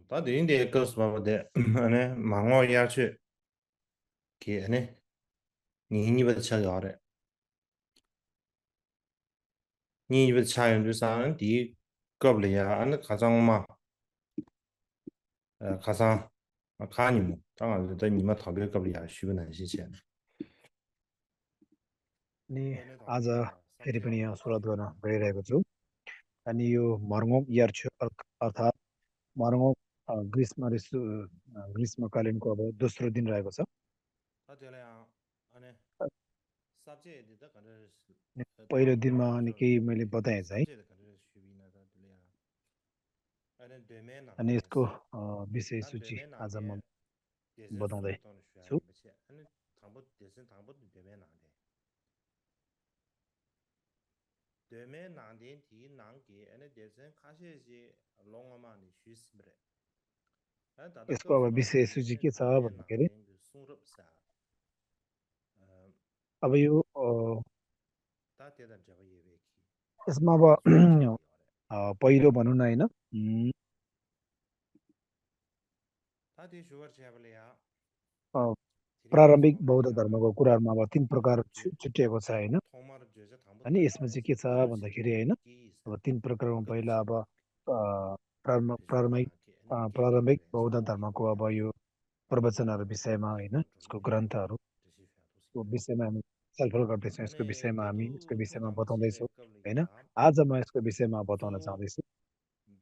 다 되는데 그 스마버데 안에 망어 야채 게 안에 니니버 차가래 니니버 차연 주사는 디 겁려야 안에 가장마 가상 가니모当然的你们特别겁려야 쉬운 한 시체 अनि 너네 आज 더블이야 फेरि पनि 삽제 यहाँ सुरुवात गर्न 삽제 गइरहेको छु अनि यो मर्मोक इयर छु अर्थात् मर्मोक ग्रीष्मकालीनको अब दोस्रो दिन रहेको छ 다들야 안에 삽제 되다 간을 अनि पहिलो 다 दिनमा 망어 अनि 저 केही मैले बताएँ चाहिँ 삽제 간을 쉬비나 다들야 안에 되면 अनि 나데 यसको विषय 난 सूची 되면 आज म 나데 대선 बताउँदै 수부터는 쉬어야 छु 이거지 안에 당부 대선 당부도 되면 나데 되면 나데 디 난게 안에 대선 카시지 롱어만이 쉬스브레 다다 यसको अब विषय 급스마버데 सूची 안에 के छ 되면 भन्दाखेरि 나데 그 숭럽사 अब यो 다 대단 저거 예배기 यसमा अब 숭럽사기 어래 पहिलो भनौँ न होइन 다디 슈거 제블이야 अ, 디리케 प्रारम्भिक बौद्ध 소마버야 धर्मको कुराहरूमा अब तीन प्रकार 디 छुट्टिएको छ होइन 토마르 제자 당부 अनि यसमा चाहिँ के 다이베레스 छ भन्दाखेरि होइन 기사 अब तीन प्रकारमा पहिला अब 거듭세 प्रारम्भिक 비주도나게 아니 प्रारम्भिक 게게베레스 बौद्ध धर्मको अब यो प्रवचनहरू विषयमा होइन यसको 콘트롤 ग्रन्थहरूको 지시하도록 विषयमा हामी छलफल गर्दैछौँ यसको 아니 विषयमा हामी यसको 도두 विषयमा 통담부 बताउँदैछौँ 체베 होइन 겁리야 आज म यसको विषयमा बताउन 주 चाहँदैछु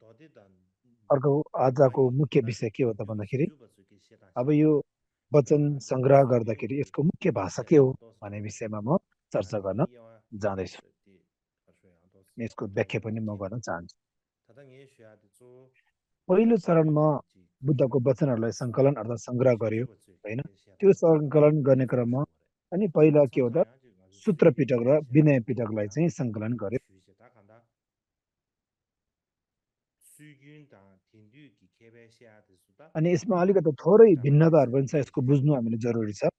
너디단 अर्को आजको दुवाई मुख्य विषय 다디 के हो त 주 भन्दाखेरि 심주버스기 अब 시다시다 यो वचन 아니 सङ्ग्रह गर्दाखेरि 수규기 यसको मुख्य भाषा के हो भन्ने 체도스베 विषयमा म चर्चा गर्न 아니 जाँदैछु 디 가셔야 도스 यसको व्याख्या पनि म 도와버리게 गर्न चाहन्छु 다당 예셔야 주 पहिलो चरणमा 수규기 बुद्धको वचनहरूलाई 수 सङ्कलन अर्थात् सङ्ग्रह गर्यो होइन 심주버스기 त्यो 시다시다 सङ्कलन गर्ने क्रममा 디주셔 अनि पहिला के हो त 사자야 지금 아주 सूत्र 수규기 पिटक र 계셔야 विनय पिटकलाई 되고야 चाहिँ सङ्कलन गर्यो 쉬시다 간다 수균다 딘두기 개배셔야 되수다 अनि यसमा अलिकति थोरै भिन्नताहरू 잡아내서 पनि छ यसको बुझ्नु हामीले जरुरी छ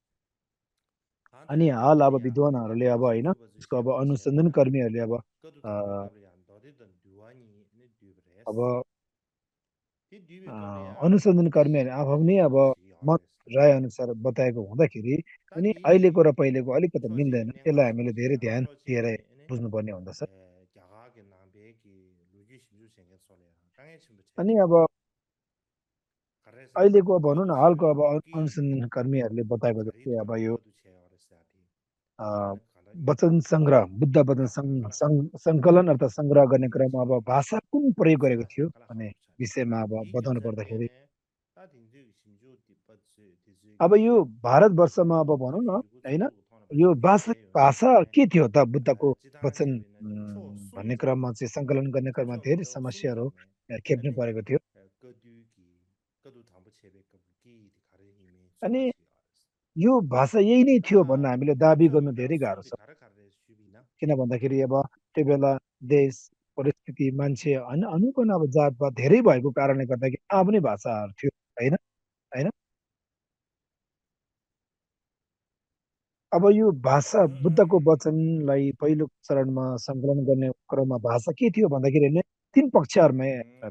अनि 다들 हाल अब 겁들이야 विद्वानहरूले 아니 अब होइन 심주버스 यसको अब अनुसन्धान 시다시다 कर्मीहरूले अब 그것도 당부 अ, 겁이야 너희들 뉴아니 뉴브레스 अब 이 뉴비 겁이야 अनुसन्धान कर्मीहरूले 시 आफआफ्नै अब 슈버스 मत 야레스 राय अनुसार बताएको हुँदाखेरि अनि अहिलेको 다디 र पहिलेको अलिकति 초지 मिल्दैन यसलाई हामीले धेरै 냉가서시야 ध्यान दिएर 초지 बुझ्नुपर्ने हुँदछ 야가게 남배기 루기 심주 생겼소리야 강에 심부 अनि 체베 अब 가래서 अहिलेको भनौँ 거두 न 체베 हालको अब 거기 अनुसन्धान कर्मीहरूले बताएको 자리 जस्तै अब 토니 यो 거두 체어레스야디 अ, 아니 간다니 वचन सङ्ग्रह बुद्ध वचन 갈라 갈라 갈라 सङ्कलन अर्थात् सङ्ग्रह गर्ने 이게 क्रममा अब 지야 भाषा कुन प्रयोग गरेको 세바시야 थियो 갈라 भन्ने 하고 차리 विषयमा अब बताउनु 디균선 पर्दाखेरि 때네 따딘지 심주 디버츠 अब यो 디즈기 भारतवर्षमा अब भनौँ न 디슈 होइन 주도 토나 यो 버치기 भाषा 제요네 भाषा 안에 के थियो त बुद्धको 지당 वचन 제베나디 초 भन्ने 숨자 क्रममा चाहिँ सङ्कलन गर्ने क्रममा धेरै 탑쇼미도 समस्याहरू 숨자네 खेप्नु 아니 परेको थियो 거두기 거두 담부 체베 거기 가르 힘이 अनि 수바시 यो भाषा यही नै थियो भन्न 다 हामीले दाबी गर्नु 탑쇼미도 धेरै गाह्रो 숨비 छ 가르 가르 수비나 किन भन्दाखेरि अब त्यो बेला देश परिस्थिति मान्छे होइन अनुकूल अब जातपात धेरै भएको कारणले गर्दाखेरि आफ्नै भाषाहरू थियो होइन होइन अब यो भाषा बुद्धको वचनलाई पहिलो चरणमा सङ्कलन गर्ने क्रममा भाषा के थियो भन्दाखेरि नै तिन पक्षहरूमा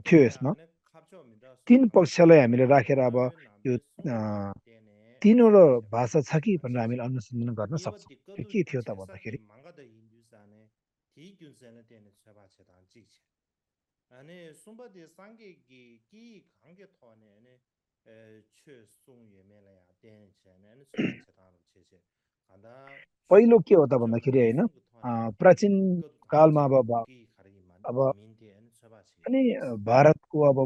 थियो 그래야 यसमा 안에 탑쇼미도 तिन 숨 पक्षलाई हामीले राखेर अब 탑쇼 यो 남배 송럽사 अ, 때네 तिनवटा 수바시아 भाषा छ कि भनेर हामीले 가시시야 अनुसन्धान गर्न सक्छौँ 니버 त्यो 디꺼도 के थियो त 체사기 भन्दाखेरि 망가다 인주산에 디균선에 때는 수바시다 찍지 안에 숨바디 상계기 기 관계 토네 안에 최송유메라야 때는 수바시다로 체제 간다 पहिलो के हो त भन्दाखेरि 슈저바디 होइन 송그 토네 प्राचीन 그것도 담보 कालमा 체베 अब 거기 가르기만 अब 민대는 수바시 अनि 야레스 भारतको अब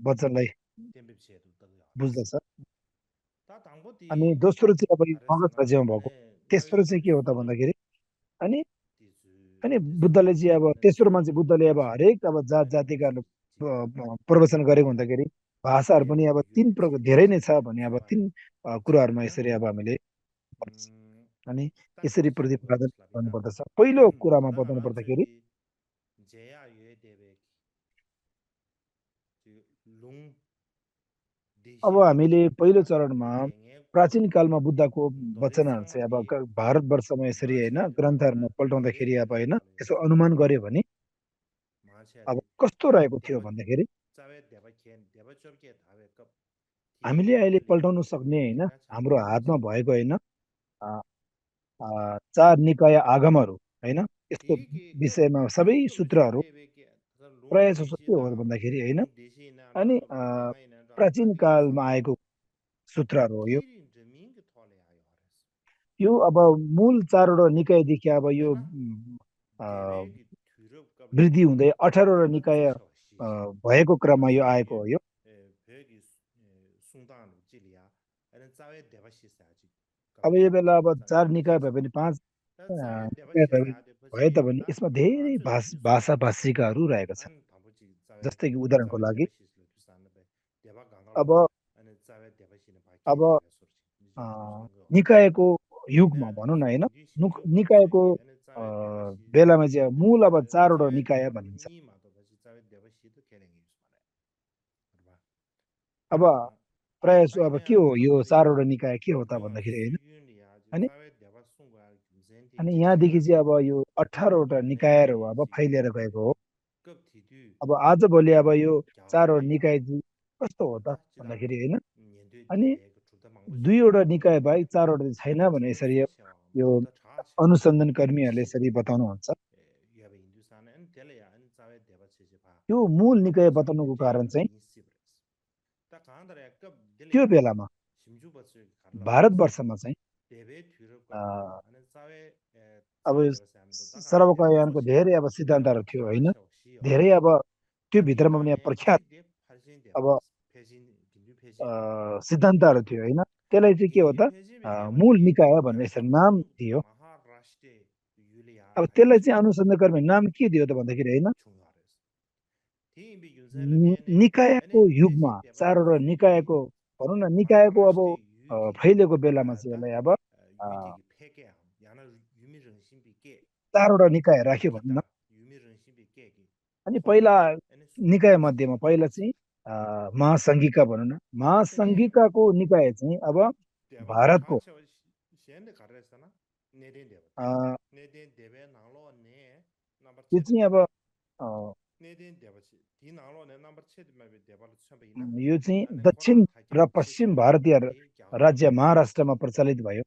वचनलाई 템비체도 떠 야레스 बुझ्दछ 다 अनि 당보디 दोस्रो चाहिँ अब यो मगध 가르스나 राज्यमा भएको 안에 तेस्रो 나위 चाहिँ के हो त 숭럽 भन्दाखेरि अनि 디즈 अनि 디즈 बुद्धले चाहिँ अब 디즈는 तेस्रोमा चाहिँ 체도 बुद्धले अब 담보체 हरेक अब जात 아니 जातिका 지다 प्रवचन गरे 다 हुँदाखेरि भाषाहरू पनि अब 개베 तिन 유비 धेरै नै छ 체베시다 भने अब तिन 수바야 कुराहरूमा 체베나 यसरी अब हामीले अनि यसरी 딱히 샤르고 प्रतिपादन 슬라비다 गर्नुपर्दछ पहिलो कुरामा 다다 बताउनु 하나 पर्दाखेरि 주디 제야 유에 대베 룽 अब 디시아 हामीले पहिलो 다 चरणमा 땡에 प्राचीन कालमा बुद्धको 너디 वचनहरू चाहिँ अब 상업이 भारतवर्षमा यसरी होइन 마체 ग्रन्थहरूमा 다다 पल्टाउँदाखेरि अब 예베 होइन यसो 콜레스 अनुमान गर्यो भने अब 마체디 कस्तो रहेको थियो 담보 भन्दाखेरि हामीले अहिले पल्टाउन सक्ने होइन, हाम्रो हातमा भएको होइन, अ, चार निकाय आगमहरू होइन, यस्तो विषयमा सबै सूत्रहरू प्रायः जसो के हो भन्दाखेरि होइन, अनि प्राचीन कालमा आएको सूत्रहरू हो यो। यो अब मूल चारवटा निकायदेखि अब यो वृद्धि हुँदै 18वटा निकाय भएको क्रममा यो आएको हो यो। अब यो बेला अब चार निकाय भयो भने पाँच निकाय भए तापनि यसमा धेरै भाषा भाषिकाहरू रहेका छन्। जस्तै कि उदाहरणको लागि अब अब अ, निकायको युगमा भनौँ न होइन, निकायको बेलामा चाहिँ मूल अब चारवटा निकाय भनिन्छ। अब प्रायः जसो अब के हो यो चारवटा निकाय के हो त भन्दाखेरि होइन, अनि अनि यहाँदेखि चाहिँ अब यो 18वटा निकायहरू अब फैलिएर गएको हो। अब आजभोलि अब यो चारवटा निकाय चाहिँ कस्तो हो त भन्दाखेरि होइन, अनि दुईवटा निकाय बाहेक चारवटा चाहिँ छैन भने यसरी यो अनुसन्धान कर्मीहरूले यसरी बताउनुहुन्छ। त्यो मूल निकाय बताउनुको कारण चाहिँ त्यो बेलामा भारतवर्षमा चाहिँ अ, अब सर्वकायानको धेरै अब सिद्धान्तहरू थियो होइन, धेरै अब त्यो भित्रमा पनि अब प्रख्यात अब सिद्धान्तहरू थियो होइन, त्यसलाई चाहिँ के हो त मूल निकाय भनेर यसरी नाम दियो। अब त्यसलाई चाहिँ अनुसन्धानकर्मी नाम के दियो त भन्दाखेरि होइन, निकायको युगमा चारवटा निकायको भनौँ न, निकायको अब फैलिएको बेलामा चाहिँ यसलाई अब चारवटा निकाय राख्यो भनौँ न। अनि पहिला निकाय मध्येमा पहिला चाहिँ महासङ्घिका भनौँ न, महासङ्घिकाको निकाय चाहिँ अब भारतको यो चाहिँ अब यो चाहिँ दक्षिण र पश्चिम भारतीय राज्य महाराष्ट्रमा प्रचलित भयो।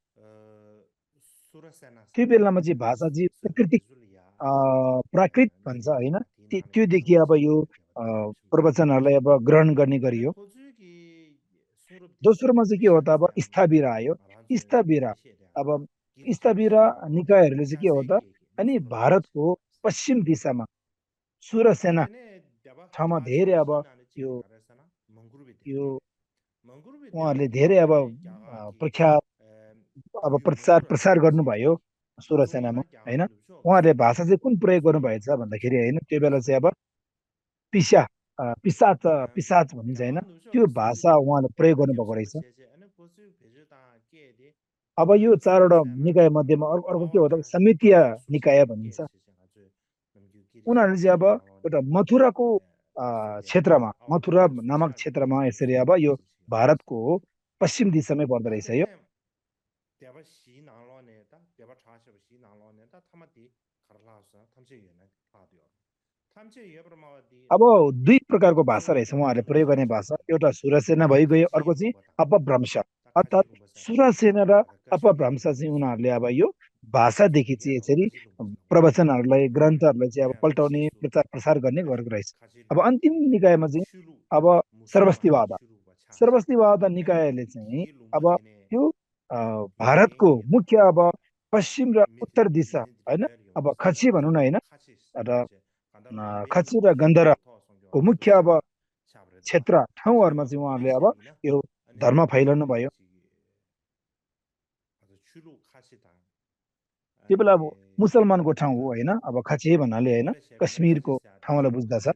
त्यो बेलामा चाहिँ भाषा चाहिँ प्राकृतिक प्राकृत भन्छ होइन, त्योदेखि अब यो प्रवचनहरूलाई अब ग्रहण गर्ने गरियो। दोस्रोमा चाहिँ के हो त अब स्थाबिर आयो। स्थाबिर अब स्थाबिर निकायहरूले चाहिँ के हो त, अनि भारतको पश्चिम दिशामा सुरसेना ठाउँमा धेरै अब यो यो उहाँहरूले धेरै अब प्रख्यात अब प्रचार प्रसार गर्नुभयो सुरसेनामा होइन। उहाँहरूले भाषा चाहिँ कुन प्रयोग गर्नुभएछ भन्दाखेरि होइन, त्यो बेला चाहिँ अब पिसा पिसाच पिसाच भनिन्छ होइन, त्यो भाषा उहाँले प्रयोग गर्नुभएको रहेछ। अब यो चारवटा निकाय मध्येमा अर्को अर्को के हो त समितीय निकाय भनिन्छ। उनीहरूले चाहिँ अब एउटा मथुराको क्षेत्रमा, मथुरा नामक क्षेत्रमा यसरी अब यो भारतको पश्चिम दिशामै पर्दो रहेछ यो। अब दुई प्रकारको भाषा रहेछ उहाँहरूले प्रयोग गर्ने भाषा, एउटा सुरसेना भइगयो, अर्को चाहिँ अपभ्रंश, अर्थात् सुरसेना र अपभ्रंश चाहिँ उनीहरूले अब यो भाषादेखि चाहिँ यसरी प्रवचनहरूलाई ग्रन्थहरूलाई चाहिँ अब पल्टाउने प्रचार प्रसार गर्ने गरेको रहेछ। अब अन्तिम निकायमा चाहिँ अब सर्वस्तिवाद, सर्वस्तिवाद निकायले चाहिँ अब त्यो भारतको मुख्य अब पश्चिम र उत्तर दिशा होइन, अब खची भनौँ न होइन, र खची र गन्धराको मुख्य अब क्षेत्र ठाउँहरूमा चाहिँ उहाँहरूले अब यो धर्म फैलाउनु भयो। त्यो बेला अब मुसलमानको ठाउँ हो होइन, अब खची भन्नाले होइन कश्मीरको ठाउँलाई बुझ्दछ।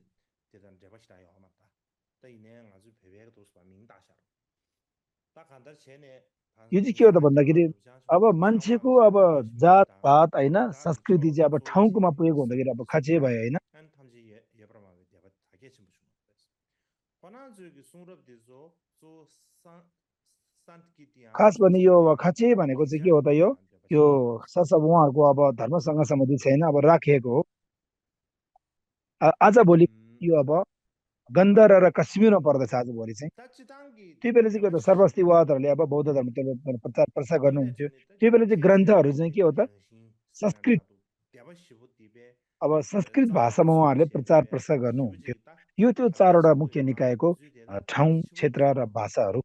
यो चाहिँ के हो त भन्दाखेरि अब मान्छेको अब जात पात होइन संस्कृति चाहिँ अब ठाउँकोमा प्रयोग हुँदाखेरि अब खाँचे भयो होइन। खास भने यो खाँचे भनेको चाहिँ के हो त, यो सब उहाँहरूको अब धर्मसँग सम्बन्धित छैन, अब राखिएको हो। आजभोलि यो अब गन्धर र कश्मीरमा पर्दछ आजभोलि चाहिँ। त्यो बेला चाहिँ के हो त सर्वस्तिवादहरूले अब बौद्ध धर्म प्रचार प्रसार गर्नुहुन्थ्यो। त्यो बेला चाहिँ ग्रन्थहरू चाहिँ के हो त संस्कृत, अब संस्कृत भाषामा उहाँहरूले प्रचार प्रसार गर्नुहुन्थ्यो। यो त्यो चारवटा मुख्य निकायको ठाउँ क्षेत्र र भाषाहरू।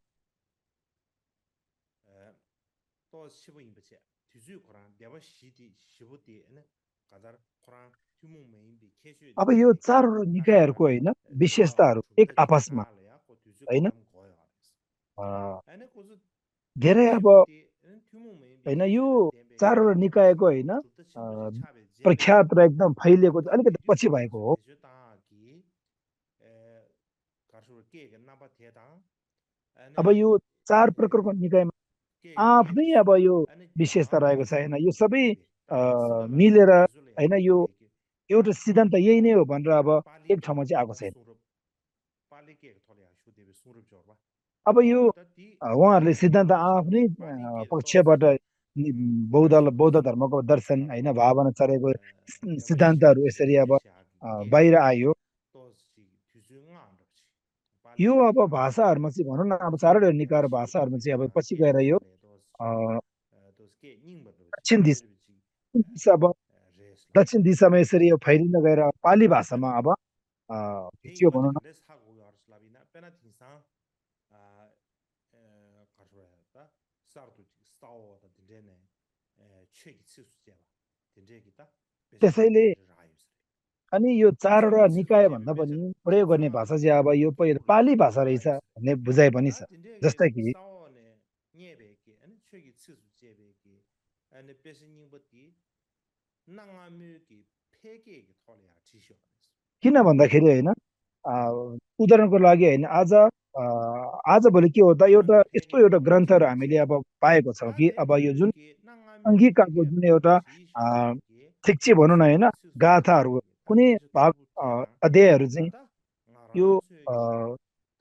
अब यो चारवटा निकायहरूको होइन विशेषताहरू एक आपसमा होइन धेरै अब होइन यो चारवटा निकायको होइन प्रख्यात र एकदम फैलिएको चाहिँ अलिकति पछि भएको हो। अब यो चार प्रकारको निकायमा आफ्नै अब यो विशेषता रहेको छ होइन। यो सबै मिलेर होइन यो एउटा सिद्धान्त यही नै हो भनेर अब एक ठाउँमा चाहिँ आएको छैन। अब यो उहाँहरूले सिद्धान्त आफ्नै पक्षबाट बौद्ध धर्मको दर्शन होइन भावना चढेको सिद्धान्तहरू यसरी अब बाहिर आयो। यो अब भाषाहरूमा चाहिँ भनौँ न अब चारवटा निकाय भाषाहरूमा चाहिँ अब पछि गएर यो दक्षिण दिशा अब दक्षिण दिशामा यसरी यो फैलिन गएर पाली भाषामा अब भिजियो भनौँ न। त्यसैले अनि यो चारवटा निकाय भन्दा पनि प्रयोग गर्ने भाषा चाहिँ अब यो पहिलो पाली भाषा रहेछ भन्ने बुझाइ पनि छ। जस्तै कि किन भन्दाखेरि होइन उदाहरणको लागि होइन आजभोलि के हो त एउटा यस्तो एउटा ग्रन्थहरू हामीले अब पाएको छौँ कि अब यो जुन अङ्गिकाको जुन एउटा शिक्षी भनौँ न होइन गाथाहरू कुनै भाग अध्यायहरू चाहिँ यो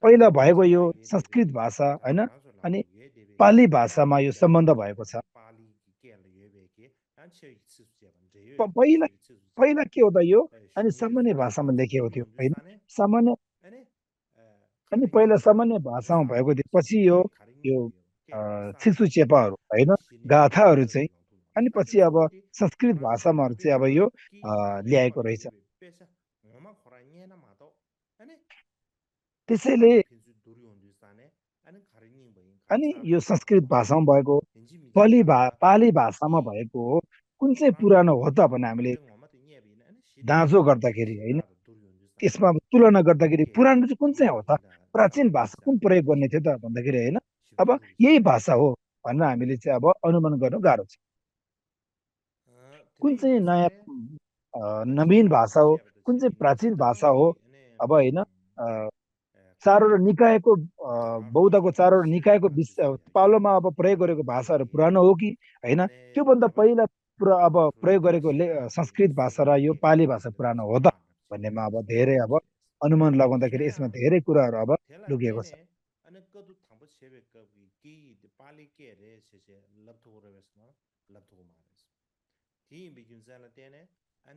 पहिला भएको यो संस्कृत भाषा होइन अनि पाली भाषामा यो सम्बन्ध भएको छ। पहिला पहिला के हो त यो अनि सामान्य भाषामा लेखेको थियो होइन सामान्य अनि पहिला सामान्य भाषामा भएको थियो। पछि यो यो शिशु चेपाहरू होइन गाथाहरू चाहिँ अनि पछि अब संस्कृत भाषामा चाहिँ अब यो ल्याएको रहेछ। त्यसैले अनि यो संस्कृत भाषामा भएको पाली भाषामा भएको कुन चाहिँ पुरानो हो त भने हामीले दाँजो गर्दाखेरि होइन त्यसमा तुलना गर्दाखेरि पुरानो चाहिँ कुन चाहिँ हो त प्राचीन भाषा कुन प्रयोग गर्ने थियो त भन्दाखेरि होइन अब यही भाषा हो भनेर हामीले चाहिँ अब अनुमान गर्नु गाह्रो छ। कुन चाहिँ नयाँ नवीन भाषा हो कुन चाहिँ प्राचीन भाषा हो अब होइन चारवटा निकायको बौद्धको चारवटा निकायको पालोमा अब प्रयोग गरेको भाषाहरू पुरानो हो कि होइन त्योभन्दा पहिला अब प्रयोग गरेको संस्कृत भाषा र यो पाली भाषा पुरानो हो त भन्नेमा अब धेरै अब अनुमान लगाउँदाखेरि यसमा धेरै कुराहरू अब लुकिएको छ।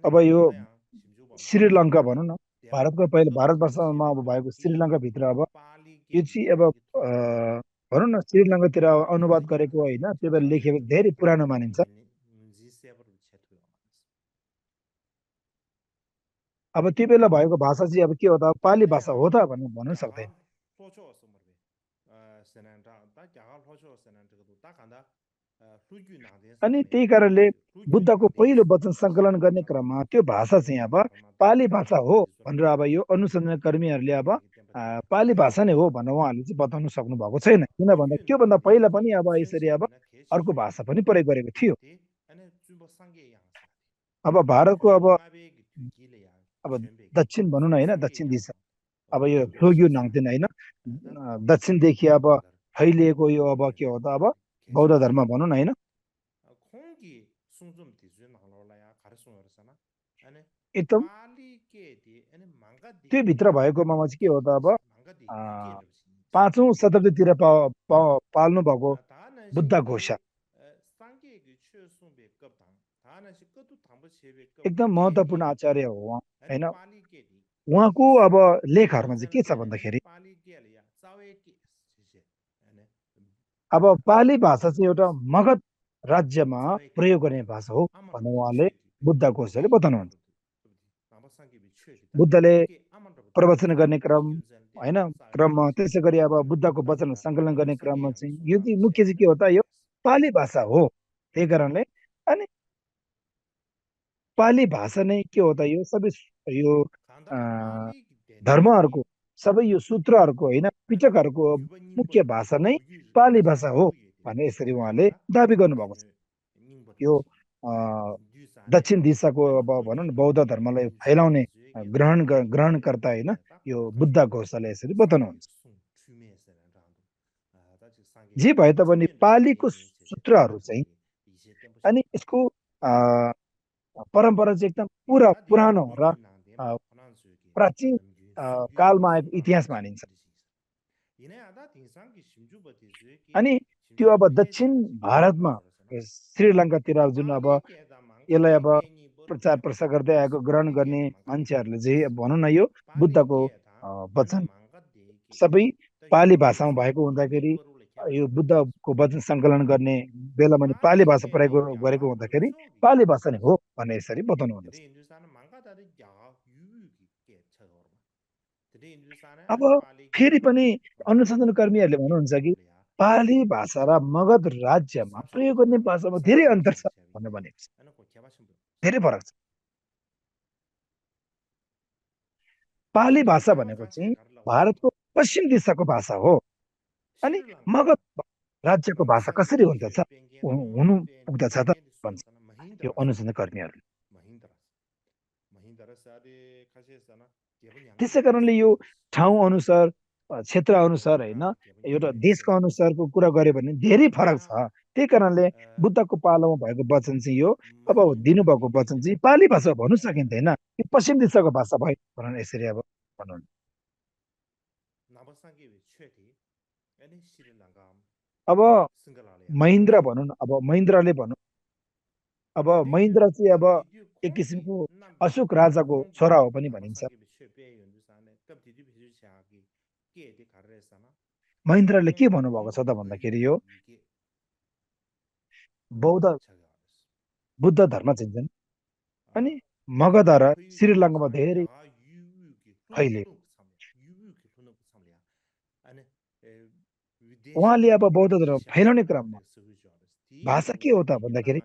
अब यो श्रीलङ्का भनौँ न भारतको पहिला भारतवर्षमा अब भएको श्रीलङ्काभित्र अब यो चाहिँ अब भनौँ न श्रीलङ्कातिर अनुवाद गरेको होइन त्यो बेला लेखेको धेरै पुरानो मानिन्छ। अब त्यो बेला भएको भाषा चाहिँ अब के हो त पाली भाषा हो त भनेर भन्नु सक्दैन। अनि त्यही कारणले बुद्धको पहिलो वचन सङ्कलन गर्ने क्रममा त्यो भाषा चाहिँ अब पाली भाषा हो भनेर अब यो अनुसन्धान कर्मीहरूले अब पाली भाषा नै हो भनेर उहाँहरूले चाहिँ बताउन सक्नु भएको छैन। किन भन्दा त्योभन्दा पहिला पनि अब यसरी अब अर्को भाषा पनि प्रयोग गरेको थियो। अब भारतको अब दक्षिण भनौँ न होइन दक्षिण दिशा अब यो फ्लोग्यू नाङ्देन होइन दक्षिणदेखि अब फैलिएको यो अब के हो त अब बौद्ध धर्म भनौँ न होइन एकदम त्यो भित्र भएकोमा चाहिँ के हो त अब पाँचौँ शताब्दीतिर पाल्नु भएको बुद्ध घोषा एकदम महत्त्वपूर्ण आचार्य हो उहाँ होइन उहाँको अब लेखहरूमा चाहिँ के छ भन्दाखेरि अब पाली भाषा चाहिँ एउटा मगध राज्यमा प्रयोग गर्ने भाषा हो भनेर उहाँले बुद्ध गोसाईले बताउनुहुन्छ। बुद्धले प्रवचन गर्ने क्रम होइन क्रममा त्यसै गरी अब बुद्धको वचन सङ्कलन गर्ने क्रममा चाहिँ यो चाहिँ मुख्य चाहिँ के हो त यो पाली भाषा हो। त्यही कारणले अनि पाली भाषा नै के हो त यो सबै यो अ, धर्महरूको सबै यो सूत्रहरूको होइन पिटकहरूको मुख्य भाषा नै पाली भाषा हो भने यसरी उहाँले दाबी गर्नुभएको छ। यो अ, दक्षिण दिशाको अब भनौँ न बौद्ध धर्मलाई फैलाउने ग्रहणकर्ता होइन यो बुद्ध घोषले यसरी बताउनुहुन्छ। जे भए तापनि पालीको सूत्रहरू चाहिँ अनि यसको अ, परम्परा चाहिँ एकदम पुरा पुरानो र अ, प्राचीन कालमा आएको इतिहास मानिन्छ। अनि त्यो अब दक्षिण भारतमा श्रीलङ्कातिर जुन अब यसलाई अब प्रचार प्रसार गर्दै आएको ग्रहण गर्ने मान्छेहरूले चाहिँ अब भनौँ न यो बुद्धको वचन सबै पाली भाषामा भएको हुँदाखेरि यो बुद्धको वचन सङ्कलन गर्ने बेलामा नि पाली भाषा प्रयोग गरेको हुँदाखेरि पाली भाषा नै हो भन्ने यसरी बताउनु हुँदछ। अब फेरि पनि अनुसन्धानकर्मीहरूले भन्नुहुन्छ कि पाली भाषा र मगध राज्यमा प्रयोग गर्ने भाषामा धेरै अन्तर छ भनेर भनेको छ। धेरै फरक छ। पाली भाषा भनेको चाहिँ भारतको पश्चिम दिशाको भाषा हो। अनि मगध राज्यको भाषा कसरी हुँदछ हुनु पुग्दछ त भन्छ यो अनुसन्धानकर्मीहरूले। त्यसै कारणले यो ठाउँ अनुसार क्षेत्र अनुसार होइन एउटा देशको अनुसारको कुरा गर्यो भने धेरै फरक छ। त्यही कारणले बुद्धको पालोमा भएको वचन चाहिँ यो अब दिनुभएको वचन चाहिँ पाली भाषा भन्नु सकिँदैन यो पश्चिम दिशाको भाषा भयो भनेर यसरी अब भन्नु। अब महेन्द्र भनौँ न अब महेन्द्रले भनौँ अब महेन्द्र चाहिँ अब एक किसिमको अशोक राजाको छोरा हो पनि भनिन्छ। महेन्द्रले के भन्नुभएको छ त भन्दाखेरि यो बौद्ध बुद्ध धर्म चिन्छन् अनि मगध र श्रीलङ्कामा धेरै फैले। उहाँले अब बौद्ध धर्म फैलाउने क्रममा भाषा के हो त भन्दाखेरि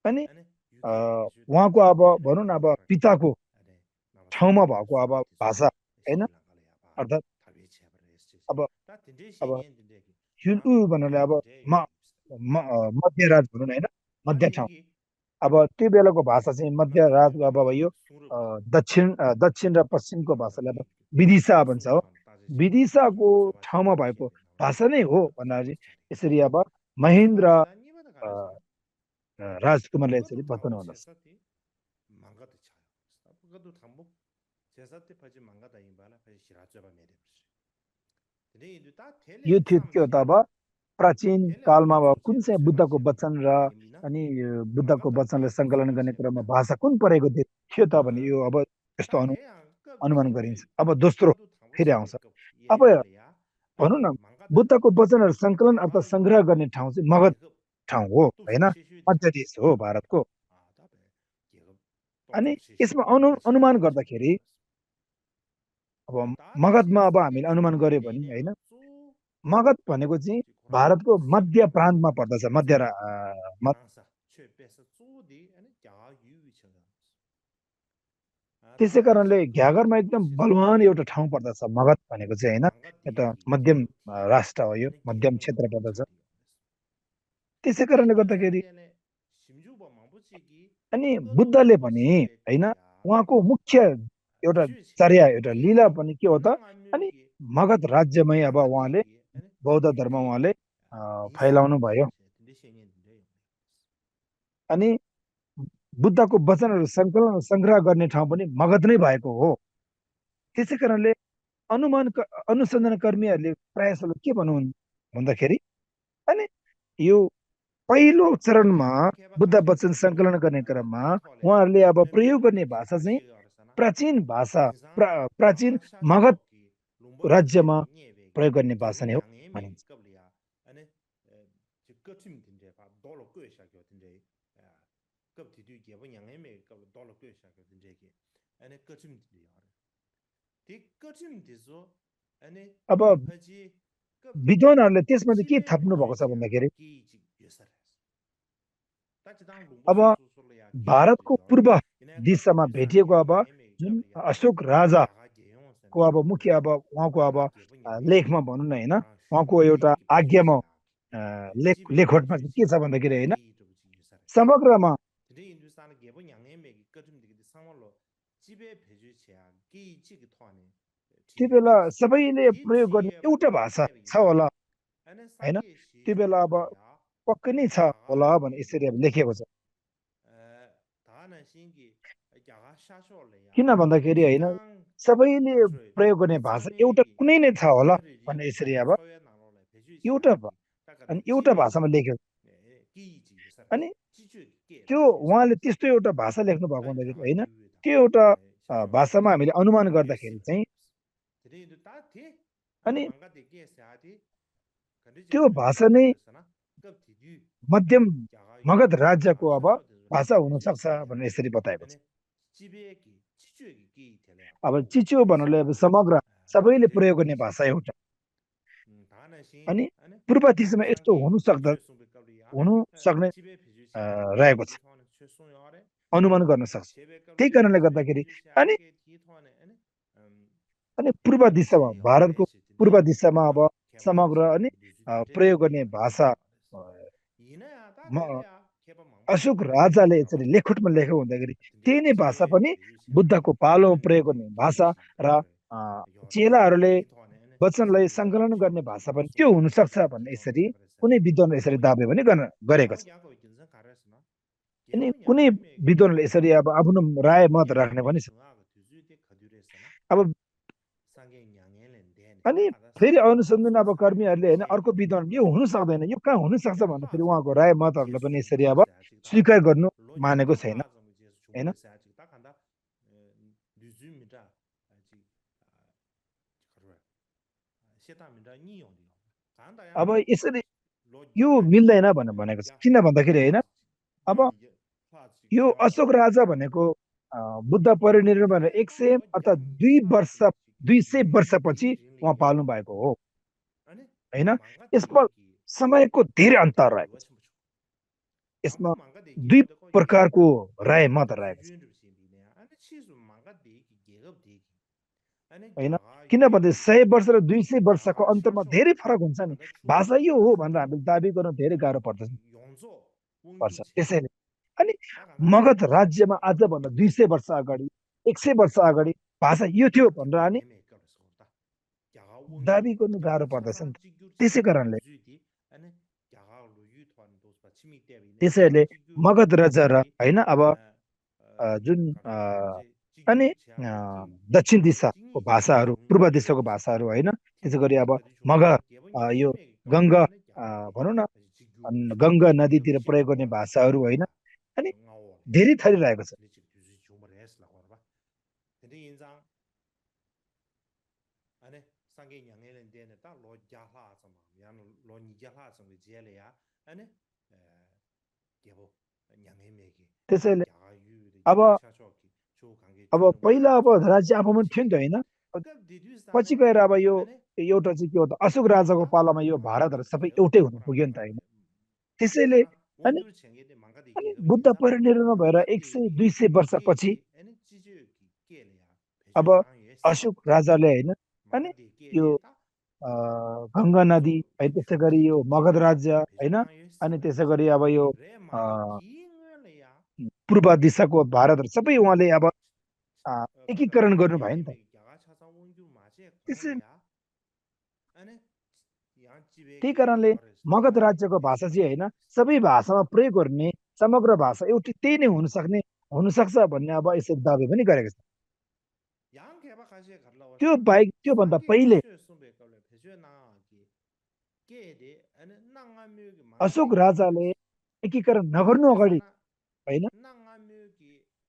अनि उहाँको अब भनौँ न अब पिताको ठाउँमा भएको अब भाषा होइन अर्थात् अब अब युलु भन्नाले अब म मध्यराज भनौँ न होइन मध्य ठाउँ अब त्यो बेलाको भाषा चाहिँ मध्यराजको अब यो दक्षिण र पश्चिमको भाषालाई अब विदिशा भन्छ हो। विदिशाको ठाउँमा भएको भाषा नै हो भन्नाले यसरी अब महेन्द्र राजकुमारले यसरी बताउनु हुँदछ। यो थियो के हो त अब प्राचीन कालमा अब कुन चाहिँ बुद्धको वचन र अनि बुद्धको वचनलाई सङ्कलन गर्ने क्रममा भाषा कुन परेको थियो त भने यो अब यस्तो अनुमान गरिन्छ। अब दोस्रो फेरि आउँछ अब भनौँ न बुद्धको वचनहरू सङ्कलन अर्थात् सङ्ग्रह गर्ने ठाउँ चाहिँ मगध ठाउँ हो होइन मध्य देश हो भारतको। अनि यसमा अनुमान गर्दाखेरि अब मगधमा अब हामीले अनुमान गर्यो भने होइन मगध भनेको चाहिँ भारतको मध्य प्रान्तमा पर्दछ त्यसै कारणले घ्यागरमा एकदम बलवान एउटा ठाउँ पर्दछ मगध भनेको चाहिँ होइन एउटा मध्यम राष्ट्र हो यो मध्यम क्षेत्र पर्दछ। त्यसै कारणले गर्दाखेरि अनि बुद्धले पनि होइन उहाँको मुख्य एउटा चर्या एउटा लीला पनि के हो त अनि मगध राज्यमै अब उहाँले बौद्ध धर्म उहाँले फैलाउनु भयो। अनि बुद्धको वचनहरू सङ्कलन सङ्ग्रह गर्ने ठाउँ पनि मगध नै भएको हो। त्यसै कारणले अनुसन्धानकर्मीहरूले प्रयासहरू के भन्नुहुन् भन्दाखेरि अनि यो पहिलो चरणमा बुद्ध वचन सङ्कलन गर्ने क्रममा उहाँहरूले अब प्रयोग गर्ने भाषा चाहिँ प्राचीन भाषा प्राचीन मगध राज्यमा प्रयोग गर्ने भाषा नै हो भनिन्छ। अब विद्वानहरूले त्यसमा चाहिँ के थप्नु भएको छ भन्दाखेरि अब भारतको पूर्व दिशामा भेटिएको अब जुन अशोक राजाको अब मुख्य अब उहाँको अब लेखमा भनौँ न होइन, उहाँको एउटा आज्ञामा लेखोटमा चाहिँ के छ भन्दाखेरि होइन, समग्रमा त्यो बेला सबैले प्रयोग गर्ने एउटा भाषा छ होला होइन, त्यो बेला अब पक्कै नै छ होला भने यसरी अब लेखेको छ। किन भन्दाखेरि होइन, सबैले प्रयोग गर्ने भाषा एउटा कुनै नै छ होला भन्ने यसरी अब एउटा अनि एउटा भाषामा लेख्यो। अनि त्यो उहाँले त्यस्तो एउटा भाषा लेख्नु भएको हुँदाखेरि होइन, त्यो एउटा भाषामा हामीले अनुमान गर्दाखेरि चाहिँ अनि त्यो भाषा नै मध्यम मगध राज्यको अब भाषा हुन सक्छ भनेर यसरी बताएको छ। अब चिचो भन्नुले अब समग्र सबैले प्रयोग गर्ने भाषा एउटा, अनि पूर्व दिशामा यस्तो हुनु सक्ने रहेको छ, अनुमान गर्न सक्छ। त्यही कारणले गर्दाखेरि अनि अनि पूर्व दिशामा भारतको पूर्व दिशामा अब समग्र अनि प्रयोग गर्ने भाषा अशोक राजाले यसरी लेखोटमा लेखेको हुँदाखेरि त्यही नै भाषा पनि बुद्धको पालोमा प्रयोग गर्ने भाषा र चेलाहरूले वचनलाई सङ्कलन गर्ने भाषा पनि त्यो हुनसक्छ भन्ने यसरी कुनै विद्वानले यसरी दाबी पनि गरेको छ। अनि कुनै विद्वानले यसरी अब आफ्नो राय मत राख्ने पनि छ। अब अनि फेरि अनुसन्धान अब कर्मीहरूले होइन अर्को विद्वान यो हुनु सक्दैन, यो कहाँ हुन सक्छ भन्दा फेरि उहाँको राय मतहरूलाई पनि यसरी अब स्वीकार गर्नु मानेको छैन होइन। अब यसरी यो मिल्दैन भनेको छ। किन भन्दाखेरि होइन, अब यो अशोक राजा भनेको बुद्ध परिनिर्वाण भनेर 100 अर्थात् 200 वर्षपछि उहाँ पाल्नु भएको हो होइन। यसमा समयको धेरै अन्तर रहेको छ। यसमा दुई प्रकारको राय मत रहेको छ होइन। किनभने 100 वर्ष र 200 वर्षको अन्तरमा धेरै फरक हुन्छ नि। भाषा यो हो भनेर हामीले दाबी गर्न धेरै गाह्रो पर्छ। त्यसैले अनि मगध राज्यमा आजभन्दा 200 वर्ष अगाडि 100 वर्ष अगाडि भाषा यो थियो भनेर अनि दाबी गर्नु गाह्रो पर्दछ नि त। त्यसै कारणले त्यसैले मगध राजा र होइन अब जुन अनि दक्षिण दिशाको भाषाहरू पूर्व दिशाको भाषाहरू होइन, त्यसै गरी अब यो गङ्गा भनौँ न गङ्गा नदीतिर प्रयोग गर्ने भाषाहरू होइन, अनि धेरै थरी रहेको छ। त्यसैले अब पहिला अब राज्य आफूमा थियो नि त होइन, पछि गएर अब यो एउटा चाहिँ के हो त अशोक राजाको पालामा यो भारतहरू सबै एउटै हुन पुग्यो नि त होइन। त्यसैले अनि बुद्ध परिनिर्वाण भएर 100-200 वर्षपछि अब अशोक राजाले होइन अनि यो गङ्गा नदी है, त्यसै गरी यो मगध राज्य होइन, अनि त्यसै गरी अब यो पूर्व दिशाको भारतहरू सबै उहाँले अब एकीकरण गर्नु भयो नि त। त्यही कारणले मगध राज्यको भाषा चाहिँ होइन सबै भाषामा प्रयोग गर्ने समग्र भाषा एउटै त्यही नै हुनसक्छ भन्ने अब यसरी दाबी पनि गरेको छ। त्यो बाहेक त्योभन्दा पहिले अशोक राजाले एकीकरण नगर्नु अगाडि होइन,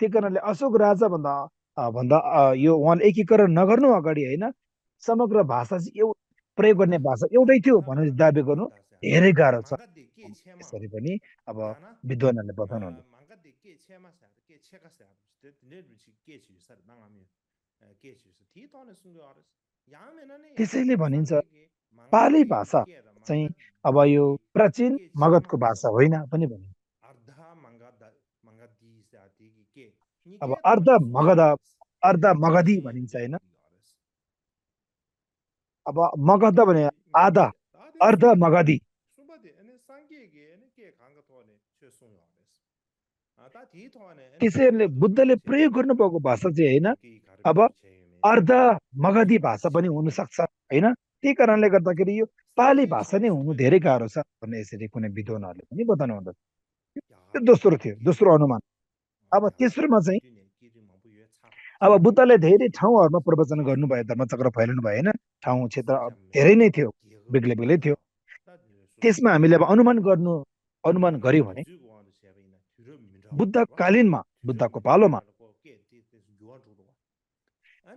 त्यही कारणले अशोक राजा भन्दा भन्दा यो उहाँले एकीकरण नगर्नु अगाडि होइन समग्र भाषा चाहिँ प्रयोग गर्ने भाषा एउटै थियो भनेर दाबी गर्नु धेरै गाह्रो छ यसरी पनि अब विद्वानहरूले बताउनुहुन्छ त्यसैले भनिन्छ पाली भाषा चाहिँ अब यो प्राचीन मगधको भाषा होइन पनि भनिन्छ अब अर्ध मगधी भनिन्छ होइन अब मगध भने आधा अर्ध मगधी त्यसैले बुद्धले प्रयोग गर्नुभएको भाषा चाहिँ होइन अब अर्ध मगधी भाषा पनि हुन सक्छ होइन त्यही कारणले गर्दाखेरि यो पाली भाषा नै हुनु धेरै गाह्रो छ भन्ने यसरी कुनै विद्वानहरूले पनि बताउनु हुँदछ त्यो दोस्रो थियो दोस्रो अनुमान अब तेस्रोमा चाहिँ अब बुद्धले धेरै ठाउँहरूमा प्रवचन गर्नुभयो धर्मचक्र फैलाउनु भयो होइन ठाउँ क्षेत्र धेरै नै थियो बेग्लै बेग्लै थियो त्यसमा हामीले अब अनुमान गर्यो भने बुद्धकालीनमा बुद्धको पालोमा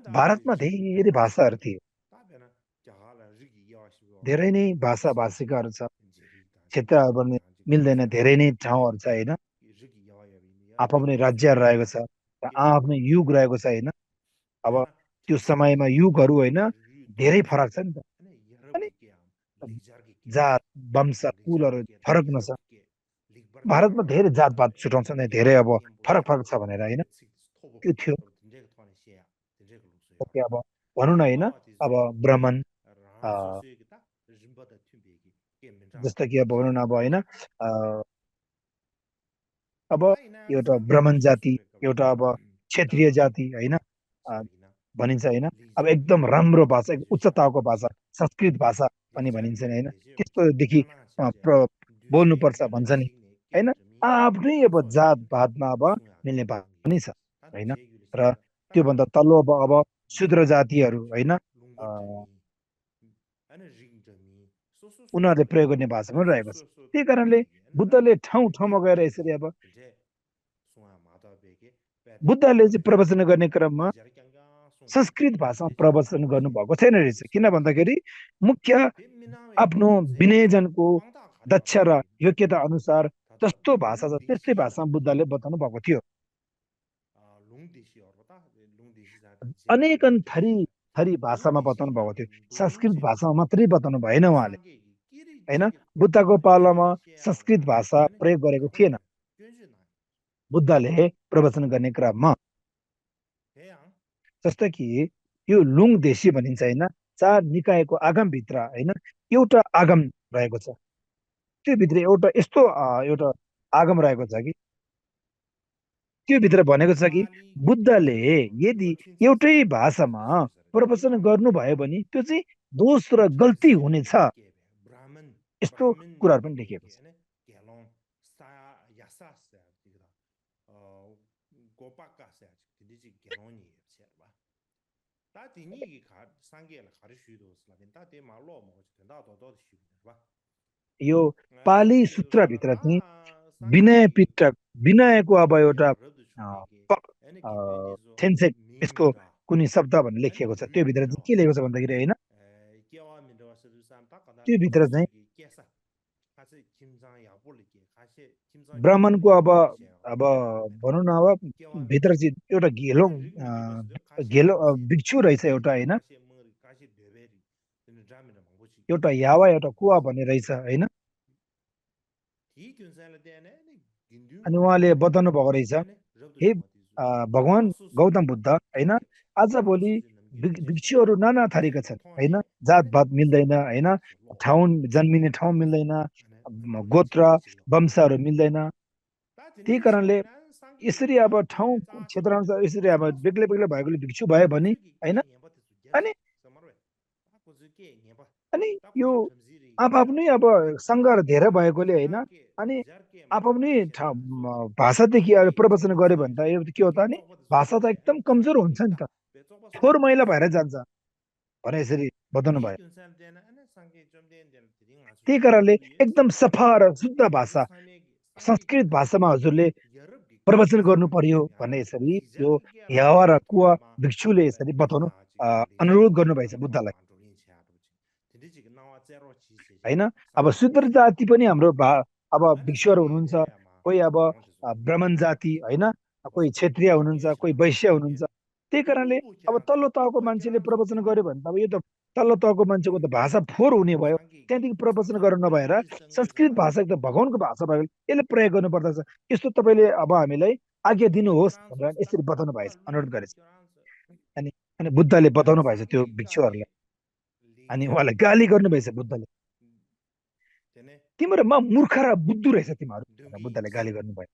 भारतमा धेरै भाषाहरू थिए धेरै नै भाषा भाषिकाहरू छ क्षेत्रहरू पनि मिल्दैन धेरै नै ठाउँहरू छ होइन आफ्नै राज्यहरू रहेको छ आफ्नै युग रहेको छ होइन अब त्यो समयमा युगहरू होइन धेरै फरक छ नि त अनि जात वंश कुलहरू फरक हुन छ भारतमा धेरै जातपात छुटाउँछ धेरै अब फरक फरक छ भनेर होइन त्यो थियो ओके अब भनौँ न होइन अब ब्राह्मण जस्तो कि अब भनौँ न अब होइन अब एउटा ब्राह्मण जाति एउटा अब क्षेत्रीय जाति होइन भनिन्छ होइन अब एकदम राम्रो भाषा उच्चताको भाषा संस्कृत भाषा पनि भनिन्छ नि होइन त्यस्तोदेखि बोल्नुपर्छ भन्छ नि होइन आफ्नै अब जात भातमा अब मिल्ने पनि छ होइन र त्योभन्दा तल्लो अब शूद्र जातिहरू होइन उनीहरूले प्रयोग गर्ने भाषा पनि रहेको छ त्यही कारणले बुद्धले ठाउँ ठाउँमा गएर यसरी अब बुद्धले चाहिँ प्रवचन गर्ने क्रममा संस्कृत भाषामा प्रवचन गर्नुभएको छैन रहेछ किन भन्दाखेरि मुख्य आफ्नो विनयजनको दक्ष र योग्यता अनुसार जस्तो भाषा छ त्यस्तै भाषामा बुद्धले बताउनु भएको थियो अनेकन थरी थरी भाषामा बताउनु भएको थियो संस्कृत भाषामा मात्रै बताउनु भएन उहाँले होइन बुद्धको पालामा संस्कृत भाषा प्रयोग गरेको थिएन बुद्धले प्रवचन गर्ने क्रममा जस्तो कि यो लुङ देशी भनिन्छ होइन 4 निकायको आगमभित्र होइन एउटा आगम रहेको छ त्यो भित्र एउटा यस्तो एउटा आगम रहेको छ कि त्यो भित्र भनेको छ कि बुद्धले यदि एउटै भाषामा प्रवचन गर्नुभयो भने त्यो चाहिँ दोष र गल्ती हुनेछ यस्तो कुराहरू पनि लेखिएको छ यो पाली सूत्रभित्र चाहिँ विनय पिटक विनयको अब एउटा छेन्सेक यसको कुनै शब्द भनेर लेखिएको छ त्यो भित्र चाहिँ के लेखेको छ भन्दाखेरि होइन त्यो भित्र चाहिँ ब्राह्मणको अब भनौँ न अब भित्र चाहिँ एउटा घेलो भिक्षु रहेछ एउटा होइन एउटा यावा एउटा कुवा भन्ने रहेछ होइन अनि उहाँले बताउनु भएको रहेछ हे भगवान गौतम बुद्ध होइन आजभोलि भिक्षुहरू नाना थरीका छन् होइन जातभात मिल्दैन होइन ठाउँ जन्मिने ठाउँ मिल्दैन गोत्र वंशहरू मिल्दैन त्यही कारणले यसरी अब ठाउँ क्षेत्र अनुसार यसरी अब बेग्लै बेग्लै भएकोले भिक्षु भयो भने होइन अनि अनि यो आफ्नै अब सङ्घार धेरै भएकोले होइन अनि आफ्नै भाषादेखि प्रवचन गर्यो भने त यो के हो त नि भाषा त एकदम कमजोर हुन्छ नि त थोर मैला भएर जान्छ भने यसरी बताउनु भयो त्यही कारणले एकदम सफा र शुद्ध भाषा संस्कृत भाषामा हजुरले प्रवचन गर्नु पर्यो भन्ने यसरी यो यावा र कुवा भिक्षुले यसरी बताउनु अनुरोध गर्नुभएछ बुद्धलाई होइन। अब शूद्र जाति पनि हाम्रो अब भिक्षुहरू हुनुहुन्छ, कोही अब ब्राह्मण जाति होइन, कोही क्षेत्रीय हुनुहुन्छ, कोही वैश्य हुनुहुन्छ। त्यही कारणले अब तल्लो तहको मान्छेले प्रवचन गर्यो भने त अब यो त तल्लो तहको मान्छेको त भाषा फोहोर हुने भयो। त्यहाँदेखि प्रवचन गर्न नभएर संस्कृत भाषा त भगवानको भाषा भएको यसले प्रयोग गर्नुपर्दछ। यस्तो तपाईँले अब हामीलाई आज्ञा दिनुहोस् भनेर यसरी बताउनु भएछ, अनुरोध गरेछ। अनि अनि बुद्धले बताउनु भएछ त्यो भिक्षुहरूलाई, अनि उहाँलाई गाली गर्नुभएछ बुद्धले। तिम्रो म मूर्ख र बुद्धु रहेछ तिमीहरू भनेर बुद्धले गाली गर्नुभयो।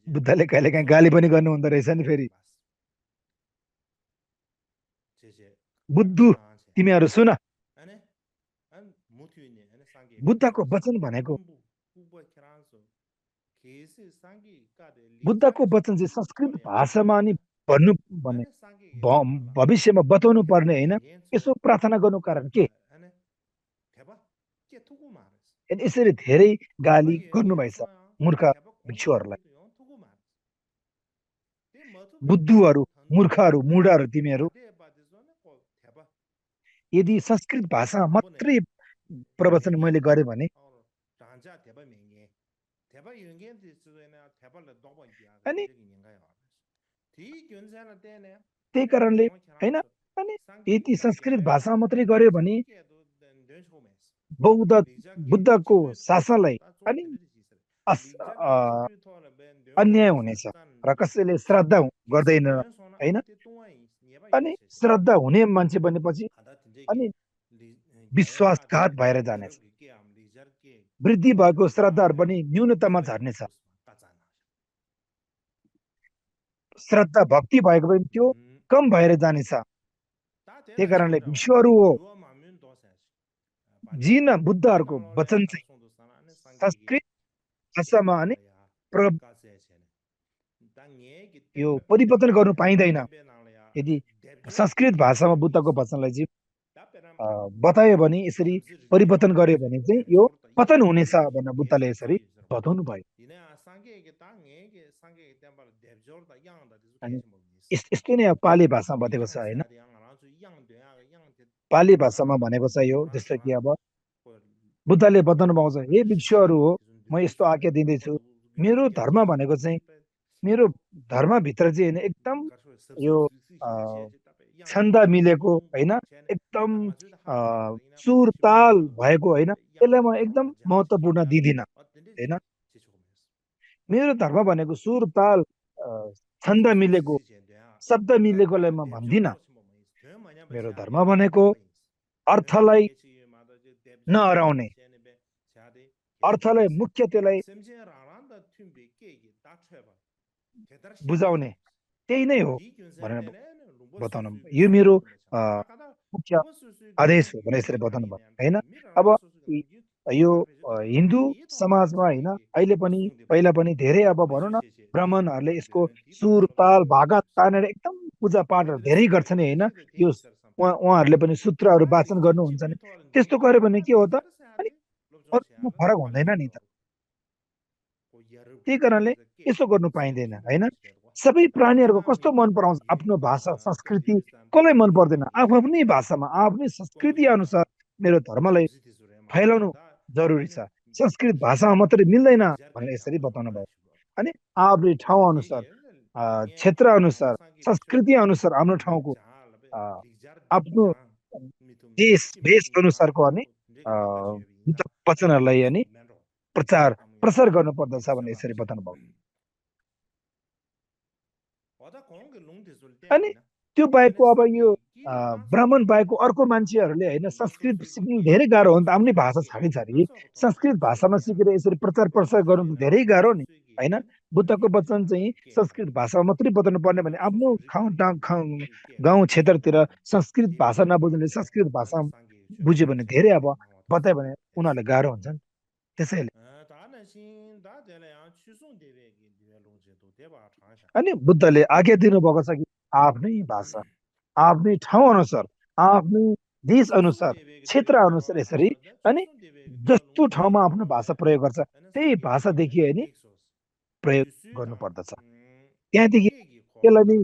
बुद्धले कहिले काहीँ गाली पनि गर्नु हुँदो रहेछ नि फेरि। बुद्धु तिमीहरू सुन, बुद्धको वचन भनेको बुद्धको वचन चाहिँ संस्कृत भाषामा नि भन्नु भने भविष्यमा बताउनु पर्ने होइन। यसो प्रार्थना गर्नु कारण के? यसरी धेरै गाली गर्नुभएछ मूर्ख भिक्षुहरूलाई। बुद्धुहरू, मूर्खहरू, मुढाहरू तिमीहरू, यदि संस्कृत भाषामा मात्रै प्रवचन मैले गरेँ भने अनि त्यही कारणले होइन, अनि यदि संस्कृत भाषामा मात्रै गर्यो भने बुद्धको शासनलाई अनि अन्याय हुनेछ र कसैले श्रद्धा गर्दैन होइन। अनि श्रद्धा हुने मान्छे बनेपछि अनि विश्वासघात भएर जानेछ। वृद्धि भएको श्रद्धाहरू पनि न्यूनतामा झर्नेछ। श्रद्धा भक्ति भएको पनि त्यो कम भएर जानेछ। त्यही कारणले विश्वहरू हो जिन बुद्धहरूको वचन चाहिँ संस्कृत भाषामा अनि यो परिवर्तन गर्नु पाइँदैन। यदि संस्कृत भाषामा बुद्धको वचनलाई चाहिँ बतायो भने, यसरी परिवर्तन गर्यो भने चाहिँ यो पतन हुनेछ भनेर बुद्धले यसरी बताउनु भयो। अनि यस्तै नै पाली भाषामा बतेको छ होइन। पाली भाषामा भनेको छ यो, जस्तो कि अब बुद्धले बताउनु पाउँछ, हे भिक्षुहरू हो, म यस्तो आज्ञा दिँदैछु। मेरो धर्म भनेको चाहिँ, मेरो धर्मभित्र चाहिँ होइन एकदम यो छन्द मिलेको होइन, एकदम सुर ताल भएको होइन, यसलाई म एकदम महत्त्वपूर्ण दिँदिनँ होइन। मेरो धर्म भनेको सुर ताल छन्द मिलेको, शब्द मिलेकोलाई म भन्दिनँ। मेरो धर्म भनेको अर्थलाई नहराउने, अर्थलाई मुख्य त्यसलाई बुझाउने, त्यही नै हो भनेर बताउनु। यो मेरो मुख्य आदेश हो भनेर यसरी बताउनु भयो होइन। अब यो हिन्दू समाजमा होइन अहिले पनि पहिला पनि धेरै अब भनौँ न ब्राह्मणहरूले यसको सुर ताल भागा तानेर एकदम पूजा पाठहरू धेरै गर्छन् होइन। यो उहाँहरूले पनि सूत्रहरू वाचन गर्नुहुन्छ नि। त्यस्तो गर्यो भने के हो त, अनि फरक हुँदैन नि त। त्यही कारणले यसो गर्नु पाइँदैन होइन। सबै प्राणीहरूको कस्तो मन पराउँछ आफ्नो भाषा संस्कृति, कसलाई मन पर्दैन? आफ्नै भाषामा आफ्नै संस्कृति अनुसार मेरो धर्मलाई फैलाउनु जरुरी छ। संस्कृत भाषामा मात्रै मिल्दैन भनेर यसरी बताउनु भयो। अनि आफ्नै ठाउँ अनुसार, क्षेत्र अनुसार, संस्कृति अनुसार आफ्नो ठाउँको आफ्नो देश भेष अनुसारको अनि वचनहरूलाई अनि प्रचार प्रसार गर्नु पर्दछ भनेर यसरी बताउनु भयो। अनि त्यो बाहेकको अब यो ब्राह्मण बाहेकको अर्को मान्छेहरूले होइन संस्कृत सिक्नु धेरै गाह्रो हो नि त। आफ्नै भाषा छाडी छाडी संस्कृत भाषामा सिकेर यसरी प्रचार प्रसार गर्नु त धेरै गाह्रो नि होइन। बुद्धको वचन चाहिँ संस्कृत भाषामा मात्रै बताउनु पर्ने भने आफ्नो गाउँ क्षेत्रतिर संस्कृत भाषा नबुझ्ने संस्कृत भाषा बुझ्यो भने धेरै अब बतायो भने उनीहरूलाई गाह्रो हुन्छ नि। त्यसैले अनि बुद्धले आज्ञा दिनुभएको छ कि आफ्नै भाषा आफ्नै ठाउँ अनुसार आफ्नै देश अनुसार क्षेत्र अनुसार यसरी अनि जस्तो ठाउँमा आफ्नो भाषा प्रयोग गर्छ त्यही भाषादेखि होइन प्रयोग गर्नुपर्दछ। त्यहाँदेखि त्यसलाई नै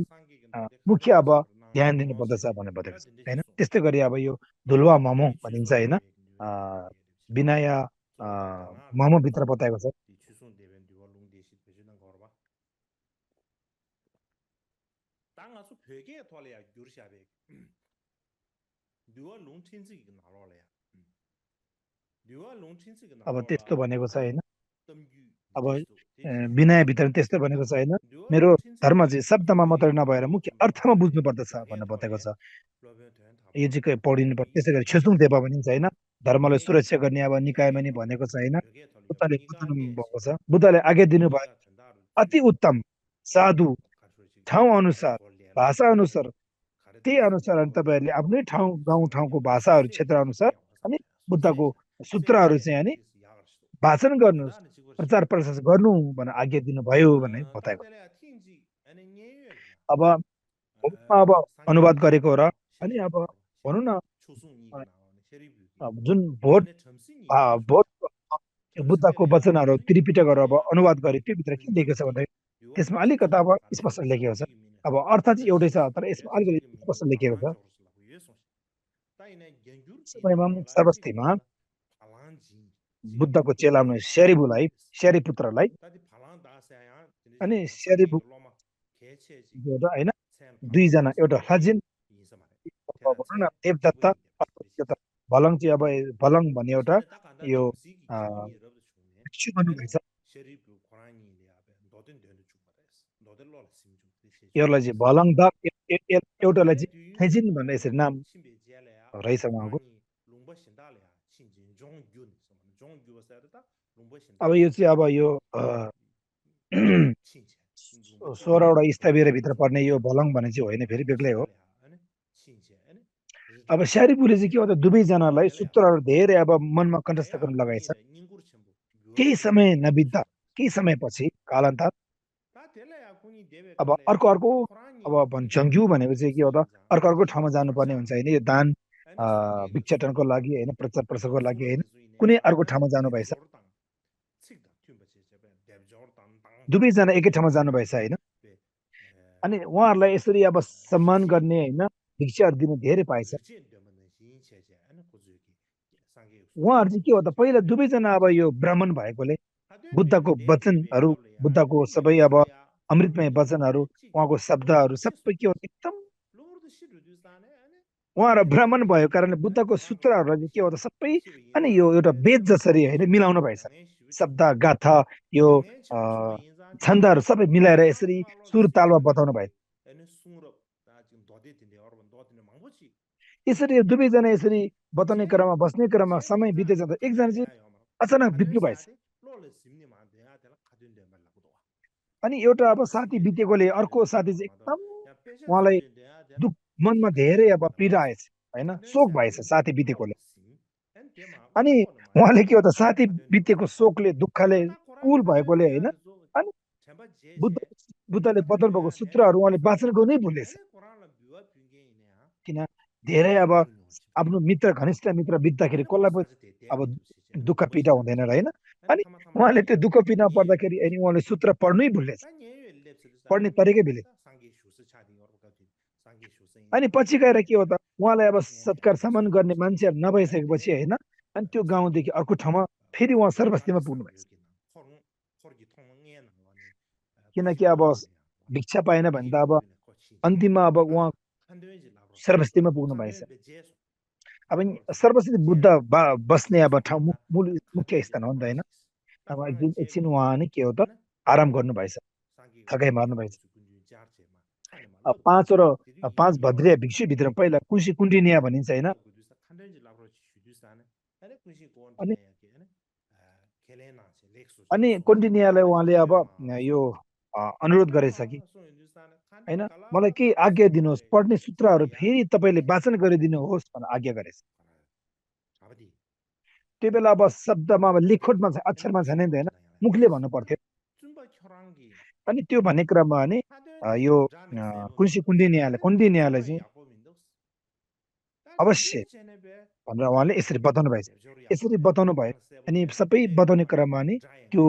मुख्य अब ध्यान दिनुपर्दछ भनेर बताएको छ होइन। त्यस्तै गरी अब यो धुलुवा मोमो भनिन्छ होइन, बिनाया मोमोभित्र बताएको छ। अब त्यस्तो भनेको छ होइन। अब विनयभित्र त्यस्तो भनेको छ होइन, मेरो धर्म चाहिँ शब्दमा मात्रै नभएर मुख्य अर्थमा बुझ्नुपर्दछ भनेर बताएको छ। यो चाहिँ पढिनु पर्छ। त्यसै गरी छेसुङ देवा भनिन्छ होइन, धर्मलाई सुरक्षा गर्ने अब निकायमा नि भनेको छ होइन। बुद्धले बताउनु भएको छ, बुद्धले आज्ञा दिनुभयो अति उत्तम साधु ठाउँ अनुसार भाषा अनुसार त्यही अनुसार अनि तपाईँहरूले आफ्नै ठाउँ गाउँ ठाउँको भाषाहरू क्षेत्र अनुसार अनि बुद्धको सूत्रहरू चाहिँ अनि भाषण गर्नुहोस्, प्रचार प्रसार गर्नु भनेर आज्ञा दिनुभयो भनेर बताएको। अब अब अनुवाद गरेको हो र अनि अब भनौँ न अब जुन भोट भोट बुद्धको वचनहरू त्रिपिटकहरू अब अनुवाद गरे त्यो भित्र के लेखेको छ भन्दाखेरि त्यसमा अलिकता अब स्पष्ट लेखेको छ। अब अर्थ चाहिँ एउटै छ तर यसमा अलिकति स्पष्ट लेखेको छ। समयमा सर्वस्तिमा बुद्धको चेला स्यारिबुलाई स्यारिपुत्रलाई अनि स्यारिबु होइन दुईजना, एउटा हजिन भनौँ न देवदत्त, भलङ चाहिँ अब भलङ भन्ने एउटा यो भिक्षु भन्नुभएको छ। यसलाई चाहिँ भलङ द एउटालाई चाहिँ खैजिन भन्ने यसरी नाम रहेछ उहाँको। अब यो चाहिँ अब यो 16वटा स्थविर भित्र पर्ने यो भलङ भने चाहिँ होइन, फेरि बेग्लै हो। अब स्यारिपुले चाहिँ के हो त दुवैजनालाई सूत्रहरू धेरै अब मनमा कण्ठस्थ गर्न लगाएछ। केही समय नबित्दा केही समयपछि कालान्तर अब अर्को अर्को अब झङ्ग्यु भनेको चाहिँ के हो त अर्को अर्को ठाउँमा जानुपर्ने हुन्छ होइन। यो दान भिक्षाटनको लागि होइन, प्रचार प्रसारको लागि होइन, कुनै अर्को ठाउँमा जानुभएछ। दुवैजना एकै ठाउँमा जानुभएछ होइन। अनि उहाँहरूलाई यसरी अब सम्मान गर्ने होइन भिक्षाहरू दिने धेरै पाएछ। उहाँहरू चाहिँ के हो त पहिला दुवैजना अब यो ब्राह्मण भएकोले बुद्धको वचनहरू बुद्धको सबै अब अमृतमय वचनहरू उहाँको शब्दहरू सबै के हो एकदम उहाँहरू ब्राह्मण भएको कारणले बुद्धको सूत्रहरूलाई के हो त सबै अनि यो एउटा वेद जसरी होइन मिलाउनु भएछ। शब्द गाथा यो छन्दहरू सबै मिलाएर यसरी सुर तालमा बताउनु भयो। यसरी दुवैजना यसरी बताउने क्रममा बस्ने क्रममा समय बिते जाँदा एकजना चाहिँ अचानक बित्नु भएछ। अनि एउटा अब साथी बितेकोले अर्को साथी चाहिँ एकदम उहाँलाई दुख मनमा धेरै अब पीडा आएछ होइन, शोक भएछ साथी बितेकोले। अनि उहाँले के हो त साथी बितेको शोकले दुःखले कुल भएकोले होइन अनि बुद्धले बताउनु भएको सूत्रहरू उहाँले वाचन गर्नै भुलेछ। किन धेरै अब आफ्नो मित्र घनिष्ठ मित्र बित्दाखेरि कसलाई पनि अब दुःख पीडा हुँदैन र होइन। अनि उहाँले त्यो दुःख पीडा पर्दाखेरि अनि उहाँले सूत्र पढ्नै भुलेछ, पढ्ने तरिकै भुले। अनि पछि गएर के हो त उहाँलाई अब सत्कार सम्मान गर्ने मान्छेहरू नभइसकेपछि होइन अनि त्यो गाउँदेखि अर्को ठाउँमा फेरि उहाँ सर्वस्तिमा पुग्नु भएछ। किनकि अब भिक्षा पाएन भने त अब अन्तिममा अब उहाँ सर्वस्तिमा पुग्नु भएछ। अब सर्वस्ति बुद्ध बस्ने अब ठाउँ मुख्य स्थान हो नि त होइन। अब एकछिन उहाँ नि के हो त आराम गर्नुभएछ, थकाइ मार्नु भएछ। अब पाँच भद्रिया भिक्षुभित्र पहिला कुशी कुण्डिनिया भनिन्छ होइन। अनि कुण्डिनियालाई उहाँले अब यो अनुरोध गरेछ कि होइन मलाई केही आज्ञा दिनुहोस्, पढ्ने सूत्रहरू फेरि तपाईँले वाचन गरिदिनुहोस् भनेर आज्ञा गरेछ। त्यो बेला अब शब्दमा अब लेखोटमा अक्षरमा छैन नि त होइन, मुखले भन्नु पर्थ्यो। अनि त्यो भन्ने क्रममा नि यो कुशी कुण्डिनियालाई चाहिँ अवश्य भनेर उहाँले यसरी बताउनु भएछ। यसरी बताउनु भयो अनि सबै बताउने क्रममा नि त्यो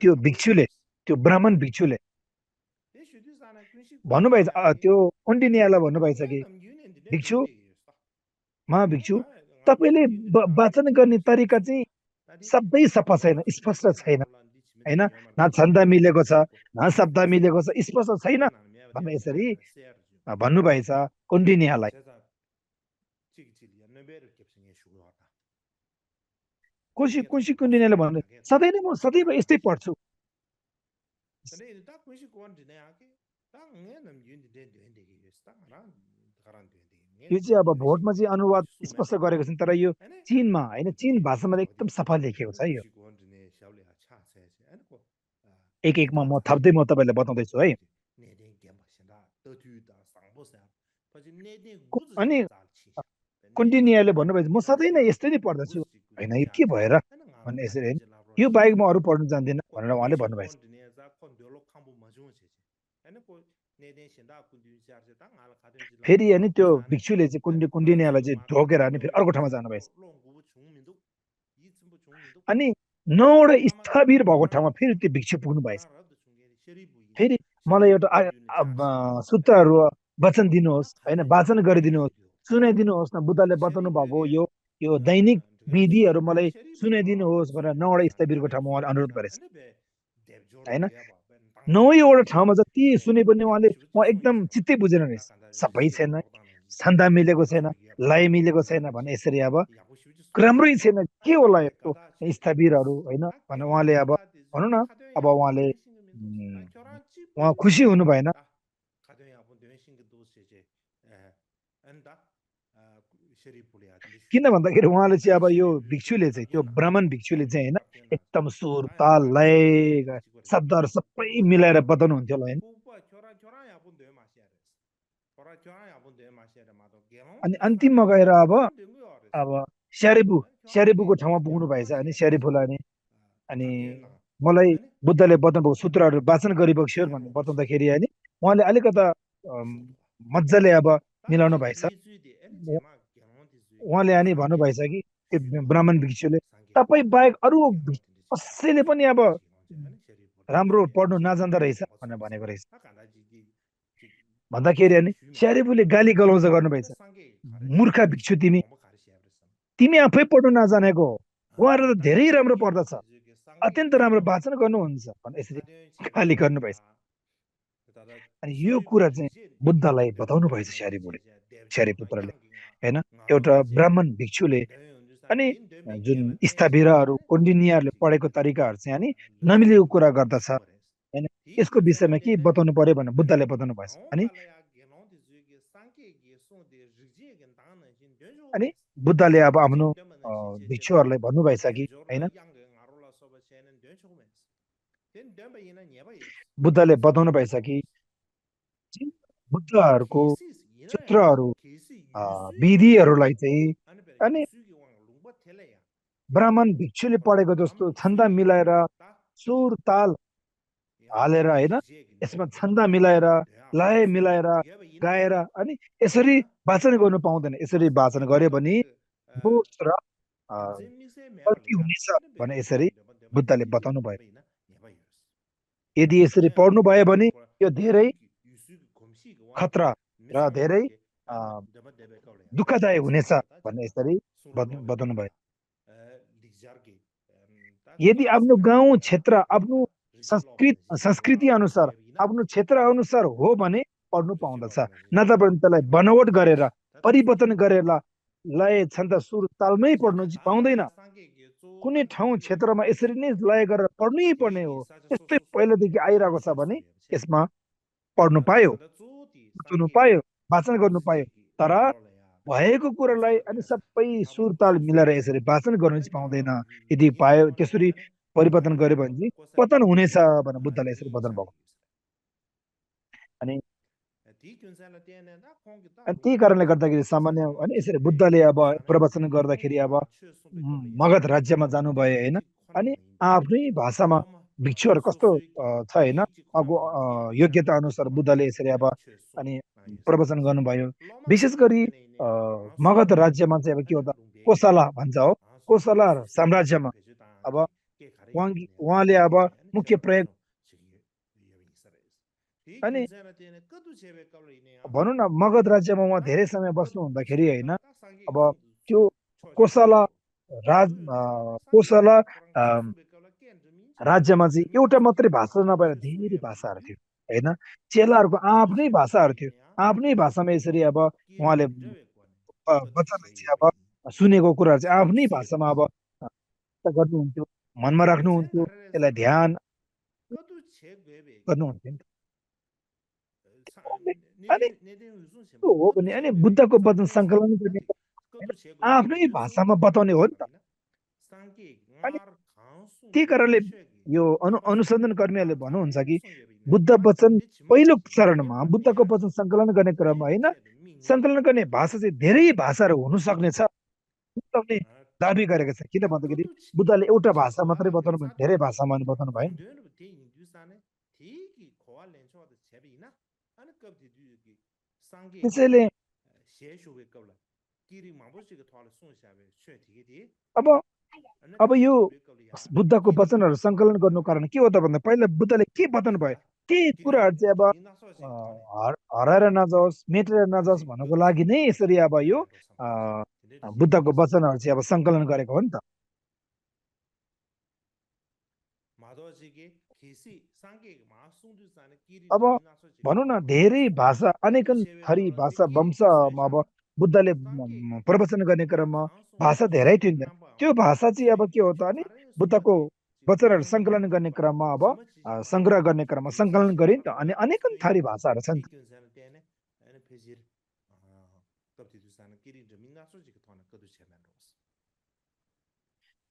त्यो भिक्षुले त्यो ब्राह्मण भिक्षुले भन्नुभएछ त्यो कन्टिन्युआलाई भन्नुभएछ कि भिक्षु महाभिक्षु तपाईँले वाचन गर्ने तरिका चाहिँ शब्दै सफा छैन, स्पष्ट छैन होइन, न छन्द मिलेको छ न शब्द मिलेको छ, स्पष्ट छैन भन्ने यसरी भन्नुभएछ कन्टिन्युआलाई। कोसी कोसी कन्टिन्युआले भन्नु सधैँ नै म सदैव यस्तै पढ्छु। यो चाहिँ अब भोटमा चाहिँ अनुवाद स्पष्ट गरेको छ, तर यो चीनमा होइन, चीन भाषामा एकदम सफा लेखेको छ यो। एक एकमा म थप्दै म तपाईँलाई बताउँदैछु है। अनि कन्टिन्युआले भन्नुभएछ म सधैँ नै यस्तै नै पढ्दछु, होइन यो के भएर भन्ने यसरी होइन, यो बाहेक म अरू पढ्नु जान्दिनँ भनेर उहाँले भन्नुभएछ। फेरि अनि त्यो भिक्षुले चाहिँ कुण्डिनीलाई चाहिँ ढोकेर अनि फेरि अर्को ठाउँमा जानुभएछ। अनि 9वटा स्थविर भएको ठाउँमा फेरि त्यो भिक्षु पुग्नु भएछ। फेरि मलाई एउटा सूत्रहरू वचन दिनुहोस् होइन, वाचन गरिदिनुहोस्, सुनाइदिनुहोस् न, बुद्धले बताउनु भएको यो दैनिक विधिहरू मलाई सुनाइदिनुहोस् भनेर 9वटा स्थविरको ठाउँमा उहाँले अनुरोध गरेछ होइन। 9वटा ठाउँमा जति सुने पनि उहाँ एकदम चित्तै बुझेन रहेछ, सबै छैन, छन्द मिलेको छैन, लय मिलेको छैन भने यसरी अब राम्रै छैन, के होला यस्तो स्थविरहरू होइन भनेर उहाँले अब भनौँ न अब उहाँ खुसी हुनु भएन। किन भन्दाखेरि उहाँले चाहिँ अब यो भिक्षुले चाहिँ त्यो ब्राह्मण भिक्षुले चाहिँ होइन एकदम सुर ताल लय शब्दहरू सबै मिलाएर बताउनु हुन्थ्यो होइन। अनि अन्तिममा गएर अब स्यारेबुको ठाउँमा पुग्नु भएछ। अनि स्यारेबुलाई अनि मलाई बुद्धले बताउनु भएको सूत्रहरू वाचन गरिबक्स्यो भनेर बताउँदाखेरि अनि उहाँले अलिकता मजाले अब मिलाउनु भएछ। उहाँले अनि भन्नुभएछ कि त्यो ब्राह्मण भिक्षुले तपाईँ बाहेक अरू कसैले पनि अब राम्रो पढ्नु नजान्दो रहेछ भनेर भनेको रहेछ। भन्दाखेरि अनि स्यारेबुले गाली गलौज गर्नुभएछ, मूर्ख भिक्षु तिमी आफै पढ्नु नजानेको हो, उहाँहरू त धेरै राम्रो पढ्दछ, अत्यन्त राम्रो वाचन गर्नुहुन्छ भनेर यसरी गाली गर्नुभएछ। अनि यो कुरा चाहिँ बुद्धलाई बताउनु भएछ स्यारेपुत्रले होइन। एउटा ब्राह्मण भिक्षुले अनि जुन स्थविरहरू कन्टिन्युआले पढेको तरिकाहरू चाहिँ अनि नमिलेको कुरा गर्दछ होइन, यसको विषयमा के बताउनु पर्यो भनेर बुद्धले बताउनु भएछ। अनि बुद्धले अब आफ्नो भिक्षुहरूलाई भन्नुभएछ कि होइन, बुद्धले बताउनु भएछ कि बुद्धहरूको सूत्रहरू विधिहरूलाई चाहिँ अनि ब्राह्मण भिक्षुले पढेको जस्तो छन्द मिलाएर सुर ताल हालेर होइन, यसमा छन्द मिलाएर लय मिलाएर गाएर अनि यसरी वाचन गर्नु पाउँदैन। यसरी वाचन गर्यो भने दोष र गल्ती हुनेछ भने यसरी बुद्धले बताउनु भयो। यदि यसरी पढ्नु भयो भने यो धेरै खतरा र धेरै दुःखदायक हुनेछ भन्ने यसरी बताउनु भयो। यदि आफ्नो गाउँ क्षेत्र आफ्नो संस्कृति अनुसार आफ्नो क्षेत्र अनुसार हो भने पढ्नु पाउँदछ, नत्र भने त्यसलाई बनावट गरेर परिवर्तन गरेर लय छन्द सुर तालमै पढ्नु चाहिँ पाउँदैन। कुनै ठाउँ क्षेत्रमा यसरी नै लय गरेर पढ्नै पर्ने हो, यस्तै पहिलादेखि आइरहेको छ भने यसमा पढ्नु पायो, बुझ्नु पायो, वाचन गर्नु पायो। तर भएको कुरालाई अनि सबै सुर ताल मिलाएर यसरी वाचन गर्नु चाहिँ पाउँदैन। यदि पायो त्यसरी परिवर्तन गर्यो भने चाहिँ पतन हुनेछ भनेर बुद्धले यसरी बताउनु भएको। अनि त्यही कारणले गर्दाखेरि सामान्य होइन यसरी बुद्धले अब प्रवचन गर्दाखेरि अब मगध राज्यमा जानुभयो होइन। अनि आफ्नै भाषामा भिक्षुहरू कस्तो छ होइन, अब योग्यता अनुसार बुद्धले यसरी अब अनि प्रवचन गर्नुभयो। विशेष गरी मगध राज्यमा चाहिँ अब के हो त कोसला भन्छ हो, कोसला साम्राज्यमा अब उहाँले अब मुख्य प्रयोग अनि भनौँ न मगध राज्यमा उहाँ धेरै समय बस्नु हुँदाखेरि होइन अब त्यो कोसला कोसला राज्यमा चाहिँ एउटा मात्रै भाषा नभएर धेरै भाषाहरू थियो होइन चेलाहरूको आफ्नै भाषाहरू थियो आफ्नै भाषामा यसरी अब उहाँले वचनलाई चाहिँ अब सुनेको कुराहरू चाहिँ आफ्नै भाषामा अब गर्नुहुन्थ्यो मनमा राख्नुहुन्थ्यो त्यसलाई ध्यान गर्नुहुन्थ्यो नि त। अनि त्यो हो भने अनि बुद्धको वचन सङ्कलन गर्ने आफ्नै भाषामा बताउने हो नि त। अनि त्यही कारणले यो अनुसन्धान कर्मीहरूले भन्नुहुन्छ कि बुद्ध वचन पहिलो चरणमा बुद्धको वचन सङ्कलन गर्ने क्रममा होइन सङ्कलन गर्ने भाषा चाहिँ धेरै भाषाहरू हुन सक्नेछ बुद्धले दाबी गरेको छ किन भन्दाखेरि बुद्धले एउटा भाषा मात्रै बताउनु भयो धेरै भाषामा बताउनु भएन त्यसैले अब अब यो बुद्धको वचनहरू सङ्कलन गर्नु कारण के हो त भन्दा पहिला बुद्धले के बताउनु भयो त्यही कुराहरू चाहिँ अब हराएर नजाओस् मेटेर नजाओस् भन्नको लागि नै यसरी अब यो बुद्धको वचनहरू चाहिँ अब सङ्कलन गरेको हो नि त। अब भनौँ न धेरै भाषा अनेकन थरी भाषा वंश अब बुद्धले प्रवचन गर्ने क्रममा भाषा धेरै थियो नि त। त्यो भाषा चाहिँ अब के हो त अनि बुद्धको वचनहरू सङ्कलन गर्ने क्रममा अब सङ्ग्रह गर्ने क्रममा सङ्कलन गरिन् त अनि अनेकन थरी भाषाहरू छन् त।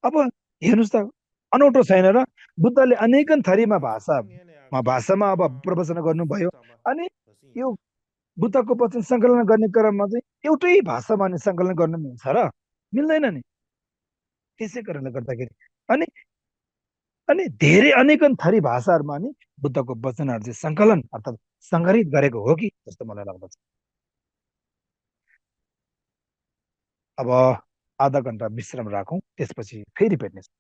अब हेर्नुहोस् त अनौठो छैन र बुद्धले अनेकन थरीमा भाषामा अब प्रवचन गर्नुभयो अनि यो बुद्धको वचन सङ्कलन गर्ने क्रममा चाहिँ एउटै भाषामा नि सङ्कलन गर्न मिल्छ र मिल्दैन नि त्यसै कारणले गर्दाखेरि अनि अनि धेरै अनेकन थरी भाषाहरूमा नि बुद्धको वचनहरू चाहिँ सङ्कलन अर्थात् सङ्ग्रहित गरेको हो कि जस्तो मलाई लाग्दछ। अब आधा घन्टा विश्राम राखौँ त्यसपछि फेरि भेट्नेछौँ।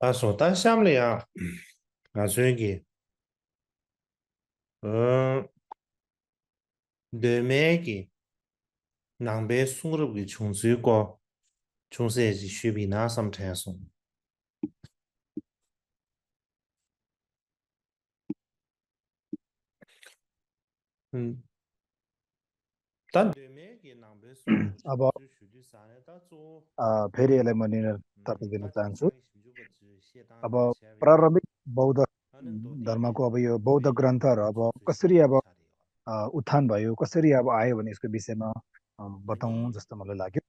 说但下面呀，所以对面的南北宋的个穷水果，穷水是雪碧那什么产送，嗯，但对面的南北宋的 अब 穷水雪碧啥的，他做，फेरि यसलाई म निरन्तरता दिन 他经 चाहन्छु। 常是就不只写 अब 单写为， प्रारम्भिक बौद्ध 他能多点 धर्मको 的， अब यो बौद्ध 对面 ग्रन्थहरू 的 अब 穷水 कसरी 写 अब 啥的。 उत्थान भयो कसरी अब आयो भने यसको विषयमा बताउँ जस्तो मलाई लाग्यो।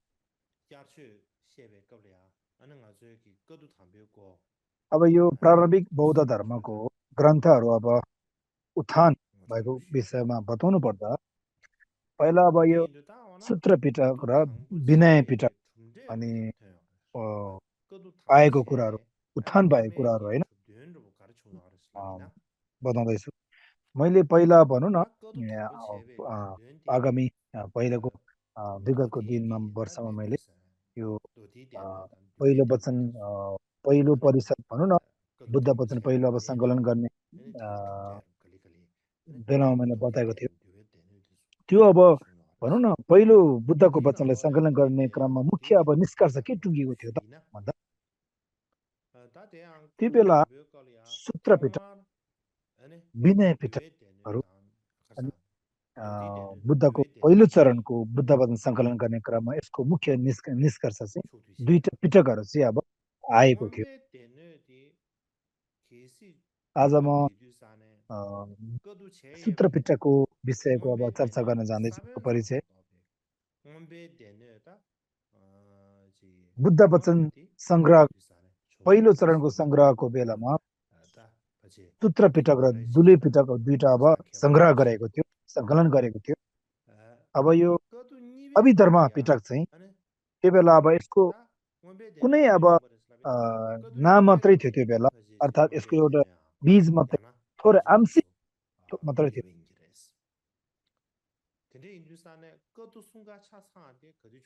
अब यो प्रारम्भिक बौद्ध धर्मको ग्रन्थहरू अब उत्थान भएको विषयमा बताउनु पर्दा पहिला अब यो सूत्र पिटक र विनय पिटक अनि आएको कुराहरू उत्थान भएको कुराहरू होइन बताउँदैछु। मैले पहिला भनौँ न आगामी पहिलाको विगतको दिनमा वर्षमा मैले यो पहिलो वचन पहिलो परिषद भनौँ न बुद्ध वचन पहिलो अब सङ्कलन गर्ने बेलामा मैले बताएको थियो त्यो अब भनौँ न पहिलो बुद्धको वचनलाई सङ्कलन गर्ने क्रममा मुख्य अब निष्कर्ष के टुङ्गिएको थियो त भन्दा त्यो बेला सूत्र पिटक विनय पिटकहरू अनि बुद्धको पहिलो चरणको बुद्ध वचन सङ्कलन गर्ने क्रममा यसको मुख्य निष्कर्ष चाहिँ दुईटा पिटकहरू चाहिँ अब आएको थियो। आज म सूत्र पिटकको विषयको अब चर्चा गर्न जाँदैछु। परिचय बुद्ध वचन सङ्ग्रह पहिलो चरणको सङ्ग्रहको बेलामा सूत्र पिटक र दुलै पिटक दुईटा अब सङ्ग्रह गरेको थियो सङ्कलन गरेको थियो। अब यो अभिधर्म पिटक चाहिँ त्यो बेला अब यसको कुनै अब नाम मात्रै थियो त्यो बेला अर्थात् यसको एउटा बीज मात्रै थोरै आंशिक मात्रै थियो।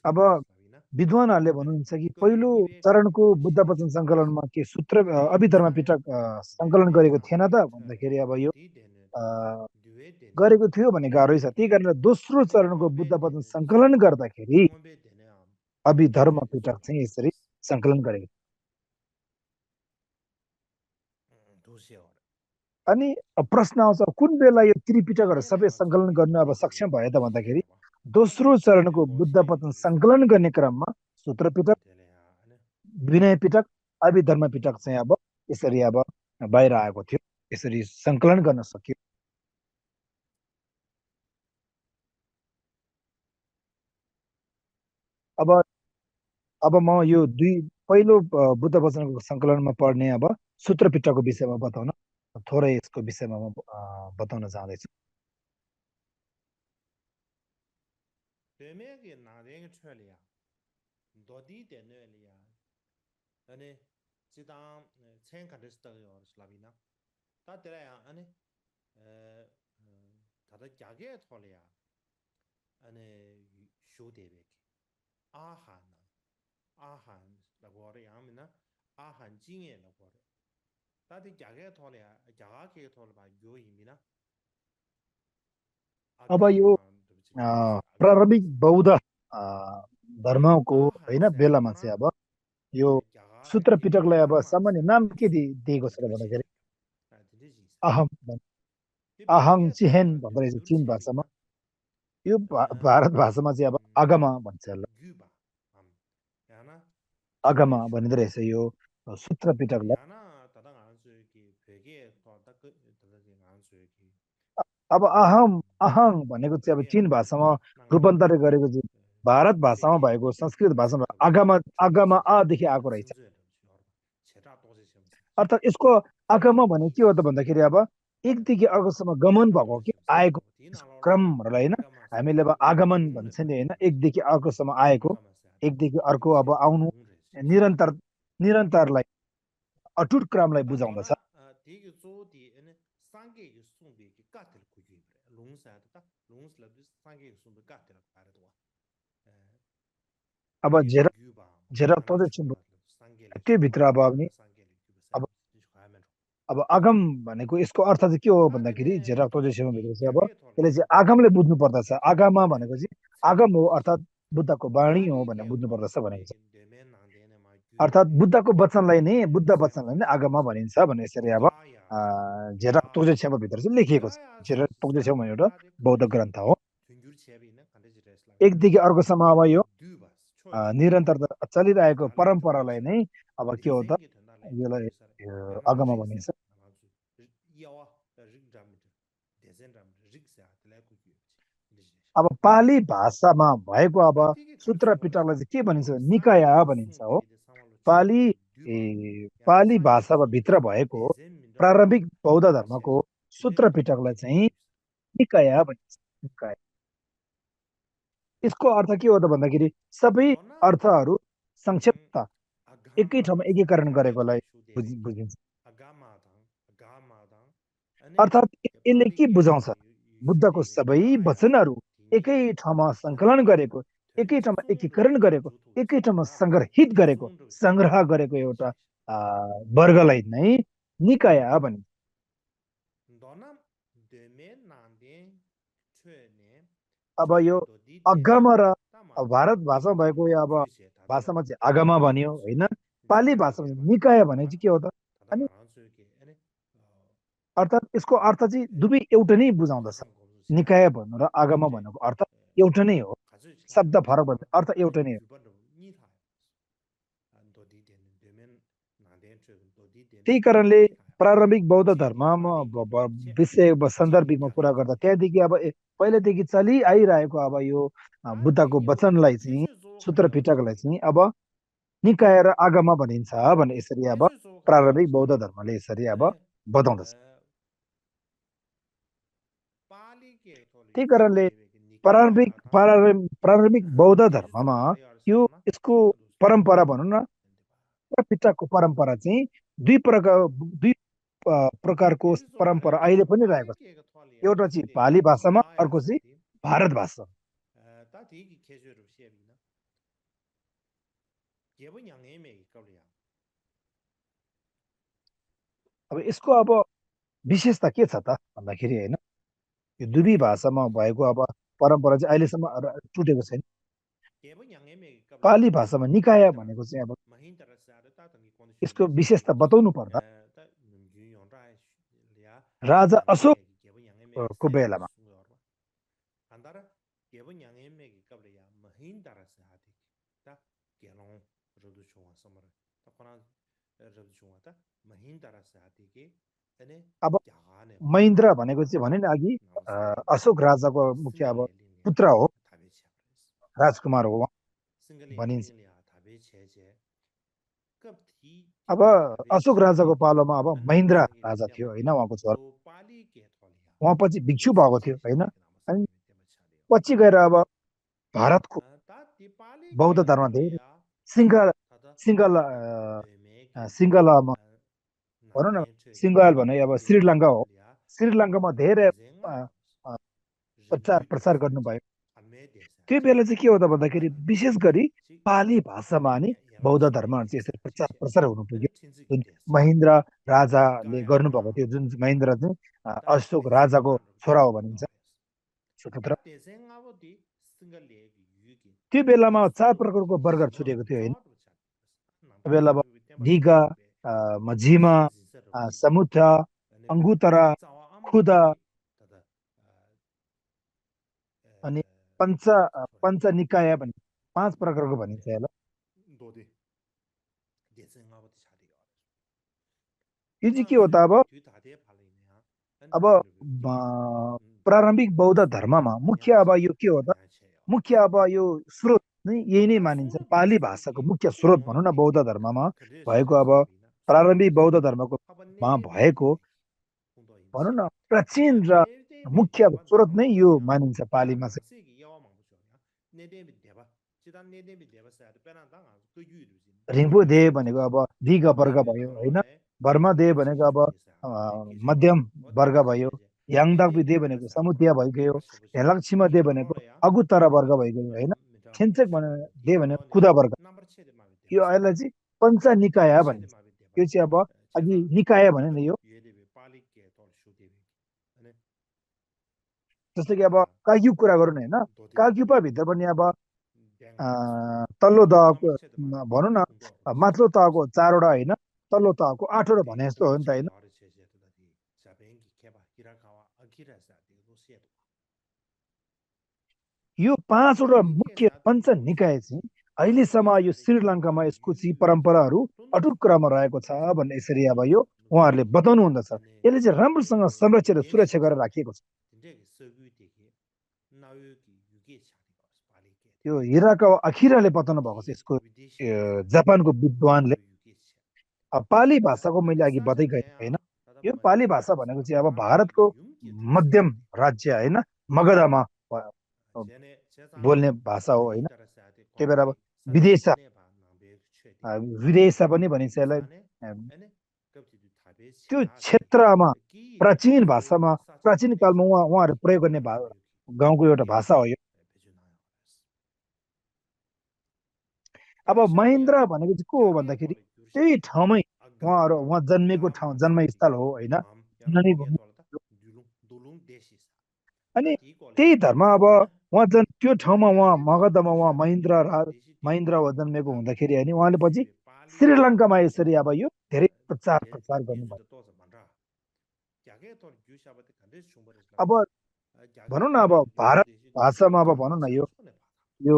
अब विद्वानहरूले भन्नुहुन्छ कि पहिलो चरणको बुद्ध वचन सङ्कलनमा के सूत्र अभिधर्म पिटक सङ्कलन गरेको थिएन त भन्दाखेरि अब यो अ, गरेको थियो भने गाह्रै छ। त्यही कारण दोस्रो चरणको बुद्ध वचन सङ्कलन गर्दाखेरि अभिधर्म पिटक चाहिँ यसरी सङ्कलन गरेको। अनि प्रश्न आउँछ कुन बेला यो त्रिपिटकहरू सबै सङ्कलन गर्न अब सक्षम भयो त भन्दाखेरि दोस्रो चरणको बुद्ध वचन सङ्कलन गर्ने क्रममा सूत्र पिटक, विनय पिटक, अभिधर्म पिटक चाहिँ अब यसरी अब बाहिर आएको थियो, यसरी सङ्कलन गर्न सक्यो। अब अब म यो पहिलो बुद्ध वचनको सङ्कलनमा पढ्ने अब सूत्र पिटकको विषयमा बताउन थोरै यसको विषयमा म बताउन चाहँदैछु। अब यो प्रारम्भिक बौद्ध धर्मको होइन बेलामा चाहिँ अब यो सूत्र पिटकलाई अब सामान्य नाम के दिएको छ भन्दाखेरि अहम अहङ चिहेन भन्दो रहेछ चिन भाषामा। यो भारत भाषामा चाहिँ अब आगमा भन्छ यसलाई, आगमा भनिँदो रहेछ यो सूत्र पिटकलाई। अब अहम अहङ भनेको चाहिँ अब चिन भाषामा रूपान्तरण गरेको चाहिँ भारत भाषामा भएको संस्कृत भाषामा आगमा आगमा आदेखि आएको रहेछ। अर्थात् यसको आगमा भने के हो त भन्दाखेरि अब एकदेखि अर्कोसम्म गमन भएको कि आएको क्रमहरूलाई होइन हामीले अब आगमन भन्छ नि होइन, एकदेखि अर्कोसम्म आएको, एकदेखि अर्को अब आउनु, निरन्तरलाई अटुट क्रमलाई बुझाउँदछ। अब झेरा तोजे छिम्बु त्यो भित्र अब अब अब आगम भनेको यसको अर्थ चाहिँ के हो भन्दाखेरि झेरा तोजे छिम्बु भित्र चाहिँ अब यसले चाहिँ आगमले बुझ्नु पर्दछ। आगमा भनेको चाहिँ आगम हो अर्थात् बुद्धको वाणी हो भनेर बुझ्नु पर्दछ भनेको छ। अर्थात् बुद्धको वचनलाई नै बुद्ध वचनलाई नै आगमा भनिन्छ भने यसरी अब झेरा तोजे छिम्बु भित्र चाहिँ लेखिएको छ। झेरा तोजे छिम्बु एउटा बौद्ध ग्रन्थ हो। एकदेखि अर्कोसम्म अब यो निरन्तर चलिरहेको परम्परालाई नै अब के हो त यसलाई आगमा भनिन्छ। अब पाली भाषामा भएको अब सूत्र पिटकलाई चाहिँ के भनिन्छ निकाय भनिन्छ हो। पाली भाषामा भित्र भएको प्रारम्भिक बौद्ध धर्मको सूत्र पिटकलाई चाहिँ निकाय भनिन्छ। निकाय यसको अर्थ के हो त भन्दाखेरि सबै अर्थहरू संक्षिप्त एकै ठाउँमा एकीकरण गरेकोलाई बुझिन्छ। अर्थात् यसले के बुझाउँछ बुद्धको सबै वचनहरू एकै ठाउँमा सङ्कलन गरेको, एकै ठाउँमा एकीकरण गरेको, एकै ठाउँमा सङ्ग्रहित गरेको, सङ्ग्रह गरेको एउटा वर्गलाई नै निकाय भनिन्छ। अब यो अगम र भारत भाषामा भएको यो अब भाषामा चाहिँ आगमा भन्यो होइन, पाली भाषामा निकाय भने चाहिँ के हो त अनि अर्थात् यसको अर्थ चाहिँ दुवै एउटा नै बुझाउँदछ। निकाय भन्नु र आगमा भन्नुको अर्थ एउटा नै हो, शब्द फरक भए अर्थ एउटा नै हो। त्यही कारणले प्रारम्भिक बौद्ध धर्ममा विषय सन्दर्भिकमा कुरा गर्दा त्यहाँदेखि अब पहिलेदेखि चलि आइरहेको अब यो बुद्धको वचनलाई चाहिँ सूत्र पिटकलाई चाहिँ अब निकाय र आगमा भनिन्छ भने यसरी अब प्रारम्भिक बौद्ध धर्मले यसरी अब बताउँदछ। त्यही कारणले प्रारम्भिक बौद्ध धर्ममा यो यसको परम्परा भनौँ न पिटकको परम्परा चाहिँ दुई प्रकारको परम्परा अहिले पनि रहेको छ। एउटा चाहिँ पाली भाषामा, अर्को चाहिँ भारत भाषा 다 되게 계절을 시험이나 개번 양해매 거리야 अब यसको अब विशेषता के छ त भन्दाखेरि होइन यो दुवै भाषामा भएको अब परम्परा चाहिँ अहिलेसम्म टुटेको छैन 개번 양해매 거리야 पाली भाषामा निकाय भनेको चाहिँ अब महिन्द्रा सारा तातंगी यसको कन्स्टिट्युसन विशेषता बताउनु पर्दा ता युयों राय लिया राजा 개번 양해매 अशोकको बेलामा 숭어와 안다라 개번 양해매 거리야 महिन्द्रा साथी ता गेलों रदु छोवा समर ता कोना रदु छोवा ता महिन्द्रा साथी के अने अब यागाने महेन्द्र भनेको चाहिँ भने नि अघि अशोक राजाको मुख्य अब पुत्र हो राजकुमार हो भनिन्छ अब अशोक राजाको पालोमा अब महेन्द्र राजा थियो होइन उहाँको छोरा उहाँ पछि भिक्षु भएको थियो होइन अनि पछि गएर अब भारतको बौद्ध धर्म धेरै सिङ्गल सिङ्गल सिङ्गलमा भनौँ न सिङ्गल भने अब श्रीलङ्का हो श्रीलङ्कामा धेरै प्रचार प्रसार गर्नुभयो त्यो बेला चाहिँ के हो त भन्दाखेरि विशेष गरी पाली भाषामा नि बौद्ध धर्महरू चाहिँ यसरी प्रचार प्रसार हुनु पुग्यो जुन महेन्द्र राजाले गर्नुभएको थियो जुन महेन्द्र चाहिँ अशोक राजाको छोरा हो भनिन्छ सुपुत्र त्यो बेलामा 4 प्रकारको बर्गर छुटेको थियो होइन त्यो बेला अब दिगा मझिमा समुद्र अङ्गुतरा खुदा अनि पञ्च पञ्चनिकाय भनिन्छ 5 प्रकारको भनिन्छ यसलाई यो चाहिँ के हो त अब प्रारम्भिक बौद्ध धर्ममा मुख्य अब यो के हो त मुख्य अब यो स्रोत नै यही नै मानिन्छ पाली भाषाको मुख्य स्रोत भनौँ न बौद्ध धर्ममा भएको अब प्रारम्भिक बौद्ध धर्मको मा भएको भनौँ न प्राचीन र मुख्य स्रोत नै यो मानिन्छ पालीमा चाहिँ रिम्बुदे भनेको अब दिग वर्ग भयो होइन बर्मादे भनेको अब मध्यम वर्ग भयो याङदाक्पी दे भनेको समुद्र भइगयो हेलक्छिमा दे भनेको अगुतरा वर्ग भइगयो होइन खेन्चेक दे भनेको खुदा वर्ग यो यसलाई चाहिँ पञ्चनिकाय भनिन्छ यो चाहिँ अब अघि निकाय भने नि यो जस्तो कि अब काग्यु कुरा गरौँ होइन काग्युपा भित्र पनि अब तल्लो तहको भनौँ न माथिल्लो तहको 4वटा होइन तल्लो तहको 8वटा भने जस्तो हो नि त होइन यो 5वटा मुख्य पञ्चनिकाय चाहिँ अहिलेसम्म यो श्रीलङ्कामा यसको चाहिँ परम्पराहरू अटुट क्रममा रहेको छ भन्ने यसरी अब यो उहाँहरूले बताउनु हुँदछ यसले चाहिँ राम्रोसँग संरक्षण र सुरक्षा गरेर राखिएको छ यो हिराकावा अखिराले बताउनु भएको छ यसको जापानको विद्वानले पाली भाषाको मैले अघि बताइगएँ होइन यो पाली भाषा भनेको चाहिँ अब भारतको मध्यम राज्य होइन मगधमा बोल्ने भाषा हो होइन त्यही भएर अब विदेश विदेश पनि भनिन्छ यसलाई त्यो क्षेत्रमा प्राचीन भाषामा प्राचीन कालमा उहाँहरू प्रयोग गर्ने गाउँको एउटा भाषा हो यो अब महेन्द्र भनेको चाहिँ को हो भन्दाखेरि त्यही ठाउँमै उहाँ जन्मेको ठाउँ जन्मस्थल हो होइन अनि त्यही धर्म अब उहाँ त्यो ठाउँमा उहाँ मगधमा उहाँ महेन्द्र जन्मेको हुँदाखेरि होइन उहाँले पछि श्रीलङ्कामा यसरी अब यो धेरै प्रचार प्रसार गर्नुभयो अब भनौँ न अब भारत भाषामा अब भनौँ न यो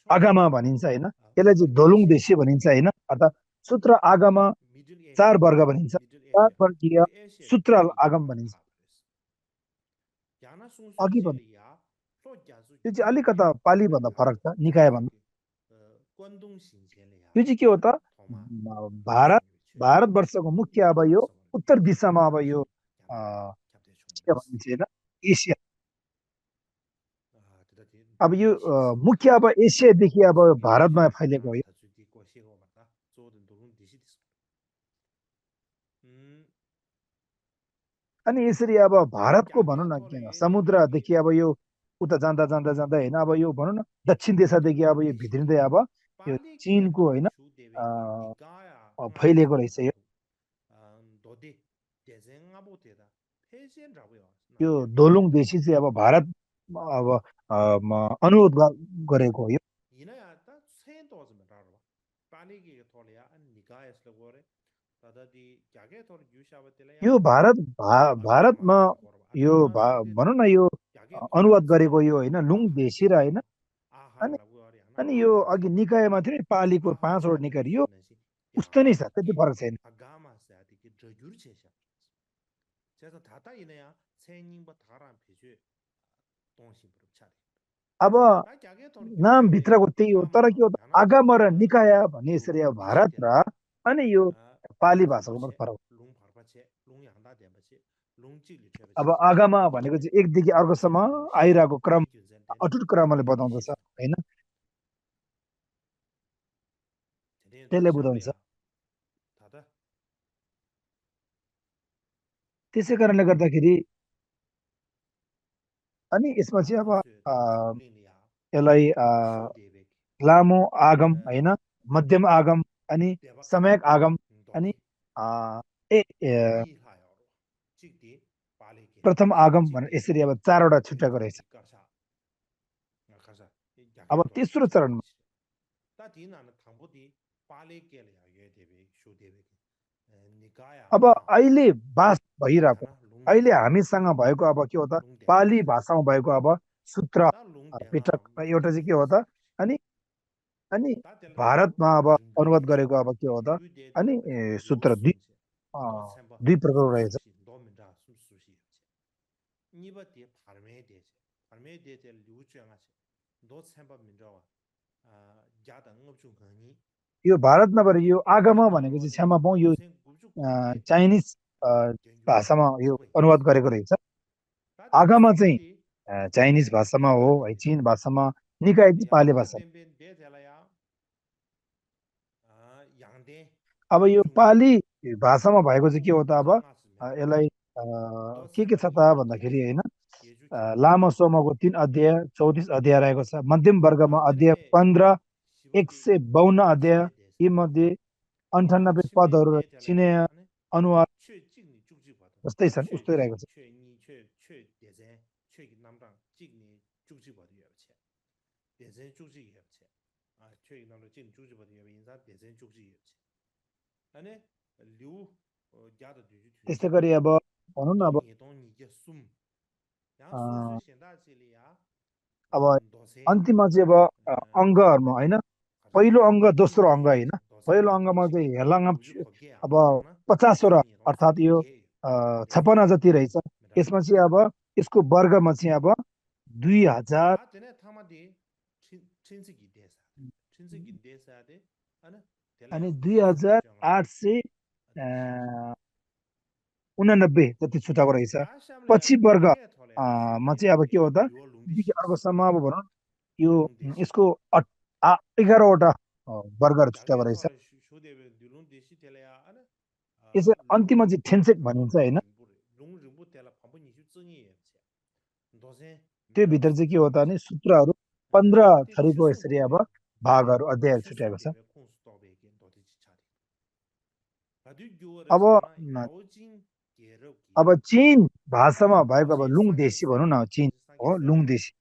आगामा भनिन्छ होइन यसलाई चाहिँ दोलुङ देशी भनिन्छ होइन अर्थात् सूत्र आगमा 4 वर्ग भनिन्छ 4 वर्गीय सूत्र आगम भनिन्छ अघि भन्दा त्यो चाहिँ अलिकता पाली भन्दा फरक छ निकाय भन्दा यो चाहिँ के हो त भारतवर्षको मुख्य अब यो उत्तर दिशामा अब यो के भनिन्छ होइन एसिया अब यो मुख्य अब एसियादेखि अब भारतमा फैलेको हो अनि यसरी अब भारतको भनौँ न किन समुद्रदेखि अब यो उता जाँदा जाँदा जाँदा होइन अब यो भनौँ न दक्षिण दिशादेखि अब यो भित्रिँदै अब यो चिनको होइन फैलिएको रहेछ यो यो दोलुङ देशी चाहिँ अब भारत अब अनुरोध गरेको हो यो यो भारतमा यो भनौँ न यो अनुवाद गरेको यो होइन लुङ देशी र होइन अनि अनि यो अघि निकायमा थियो नि पालीको 5वटा निकाय यो उस्तै नै छ त्यति फरक छैन अब नामभित्रको त्यही हो तर के हो आगम र निकाय भन्ने यसरी अब भारत र अनि यो पाली भाषाको मात्र फरक अब आगमा भनेको चाहिँ एकदेखि अर्कोसम्म आइरहेको क्रम अटुट क्रमले बताउँदछ होइन त्यसले बुझाउँछ त्यसै कारणले गर्दाखेरि अनि यसमा चाहिँ अब यसलाई लामो आगम होइन मध्यम आगम अनि समयक आगम अनि प्रथम आगम भनेर यसरी अब 4वटा छुट्याएको रहेछ अब तेस्रो चरणमा अब अहिले बास भइरहेको अहिले हामीसँग भएको अब के हो त पाली भाषामा भएको अब सूत्र पिटक एउटा चाहिँ के हो त अनि अनि भारतमा अब अनुवाद गरेको अब के हो त अनि सूत्र दुई प्रकार रहेछ यो भारत नभएर यो आगम भनेको चाहिँ क्षमा पाउँ यो चाइनिज भाषामा यो अनुवाद गरेको रहेछ आगमा चाहिँ चाइनिज भाषामा हो है चीन भाषामा निकाय चाहिँ पाली भाषा अब यो पाली भाषामा भएको चाहिँ के हो त अब यसलाई के छ त भन्दाखेरि होइन लामो सोमको 3 अध्याय 34 अध्याय रहेको छ मध्यम वर्गमा अध्याय 15 152 अध्याय यी मध्ये 98 पदहरू चिने अनुवाद जस्तै छन् उस्तै रहेको छ त्यस्तै गरी अब भनौँ न अब अन्तिममा चाहिँ अब अङ्गहरूमा होइन पहिलो अङ्ग दोस्रो अङ्ग होइन पहिलो अङ्गमा चाहिँ हेर्लाङ अब 50वटा अर्थात् यो 56 जति रहेछ यसमा चाहिँ अब यसको वर्गमा चाहिँ अब 2000 अनि 2889 जति छुटाएको रहेछ पछि वर्ग मा चाहिँ अब के हो त अर्कोसम्म अब भनौँ यो यसको 11वटा वर्गहरू छुट्याएको रहेछ यसै अन्तिममा चाहिँ ठेन्सेक भनिन्छ होइन त्यो भित्र चाहिँ के हो त भने सूत्रहरू 15 थरीको यसरी अब भागहरू अध्यायहरू छुट्याएको छ अब चीन भाषामा भएको अब लुङ देशी भनौँ न चीन हो लुङ देशी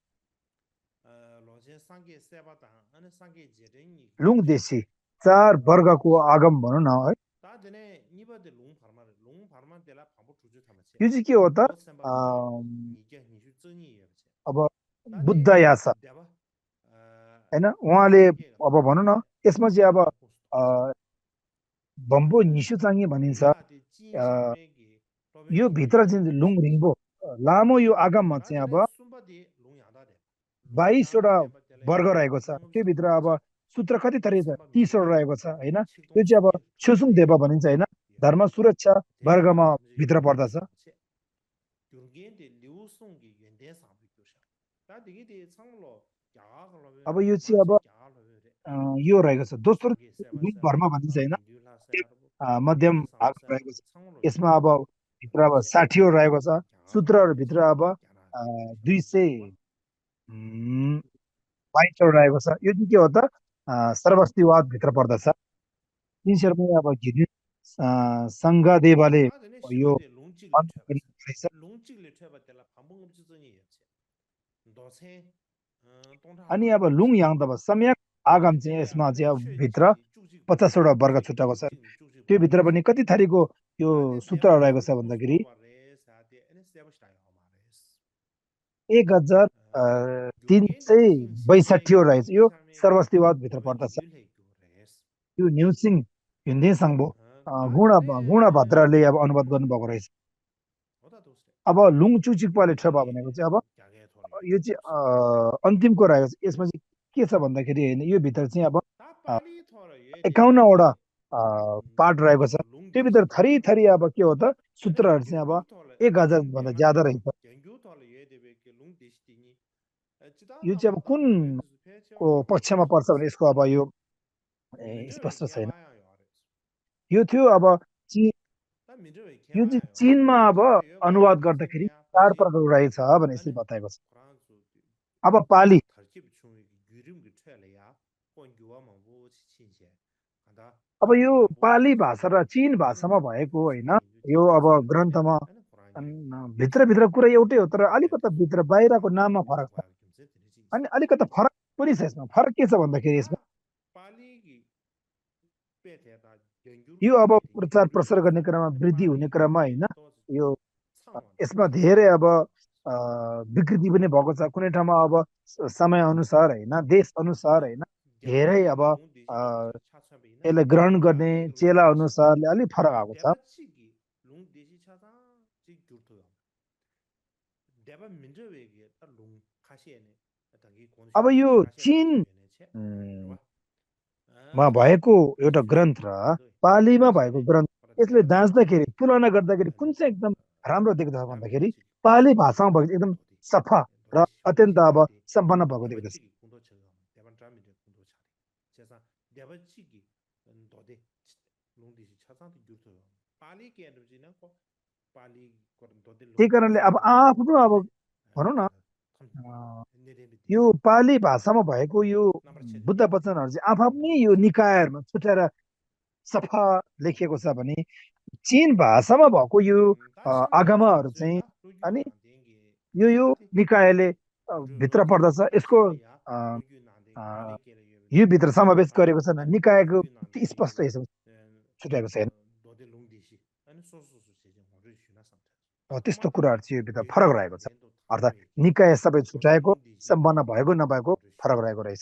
लुङ देशी 4 वर्गको आगम भनौँ न है यो चाहिँ के हो त अब बुद्ध यासा होइन उहाँले अब भनौँ न यसमा चाहिँ अब बम्बो निसुचाङ्गे भनिन्छ यो भित्र चाहिँ लुङ रिङ्बो लामो यो आगममा चाहिँ अब 22वटा वर्ग रहेको छ त्यो भित्र अब सूत्र कति थरी छ 30वटा रहेको छ होइन त्यो चाहिँ अब छुसुङ देव भनिन्छ होइन धर्म सुरक्षा वर्गमा भित्र पर्दछ अब यो चाहिँ अब यो रहेको छ दोस्रो लुङ धर्म भनिन्छ होइन मध्यम भाग रहेको छ यसमा अब भित्र अब 60 वटा रहेको छ सूत्रहरू भित्र अब 222 वटा रहेको छ यो चाहिँ के हो त सर्वस्तिवाद भित्र पर्दछ तिनीहरूमा अब घिर्नी सङ्घदेवले यो अन्त गरेको रहेछ अनि अब लुङ याङ त सम्यक आगम चाहिँ यसमा चाहिँ अब भित्र 50 वटा वर्ग छुट्टाएको छ त्यो भित्र पनि कति थरीको यो सूत्रहरू रहेको छ भन्दाखेरि 1362 वटा रहेछ यो सर्वस्तिवाद भित्र पर्दछ यो न्युसिङ हिन्दी सङ्घो गुणभद्रले अब अनुवाद गर्नुभएको रहेछ अब लुङ चुचिक्पाले ठेपा भनेको चाहिँ अब यो चाहिँ अन्तिमको रहेको छ यसमा चाहिँ के छ भन्दाखेरि होइन यो भित्र चाहिँ अब 51 वटा पार्ट रहेको छ त्यो भित्र थरी थरी अब के हो त सूत्रहरू चाहिँ अब 1000 भन्दा ज्यादा रहेछ यो चाहिँ अब कुनको पक्षमा पर्छ भने यसको अब यो स्पष्ट छैन यो थियो अब यो चाहिँ चीनमा अब अनुवाद गर्दाखेरि 4 प्रकारको रहेछ भने यसरी बताएको छ अब पाली अब यो पाली भाषा र चीन भाषामा भएको होइन यो अब ग्रन्थमा भित्रभित्र कुरा एउटै हो तर अलिकति भित्र बाहिरको नाममा फरक छ अनि अलिकति फरक पनि छ यसमा फरक के छ भन्दाखेरि यसमा यो अब प्रचार प्रसार गर्ने क्रममा वृद्धि हुने क्रममा होइन यो यसमा धेरै अब विकृति पनि भएको छ कुनै ठाउँमा अब समय अनुसार होइन देश अनुसार होइन धेरै अब यसलाई ग्रहण गर्ने चेला अनुसारले अलिक फरक आएको छ अब यो चीनमा भएको एउटा ग्रन्थ र पालीमा भएको ग्रन्थ यसले जाँच्दाखेरि तुलना गर्दाखेरि कुन चाहिँ एकदम राम्रो देख्दछ भन्दाखेरि पाली भाषामा भएको एकदम सफा र अत्यन्त अब सम्पन्न भएको देख्दछ त्यही कारणले अब आफ्नो अब भनौँ न यो पाली भाषामा भएको यो बुद्ध वचनहरू चाहिँ आफ्नै यो निकायहरूमा छुट्याएर सफा लेखिएको छ भने चीन भाषामा भएको यो आगमहरू चाहिँ अनि यो निकायले भित्र पर्दछ यसको यो भित्र समावेश गरेको छ निकायको स्पष्ट हिसाबले छुट्याएको छैन त्यस्तो कुराहरू चाहिँ यो भित्र फरक रहेको छ अर्थात् निकाय सबै छुट्याएको सम्पन्न भएको नभएको फरक रहेको रहेछ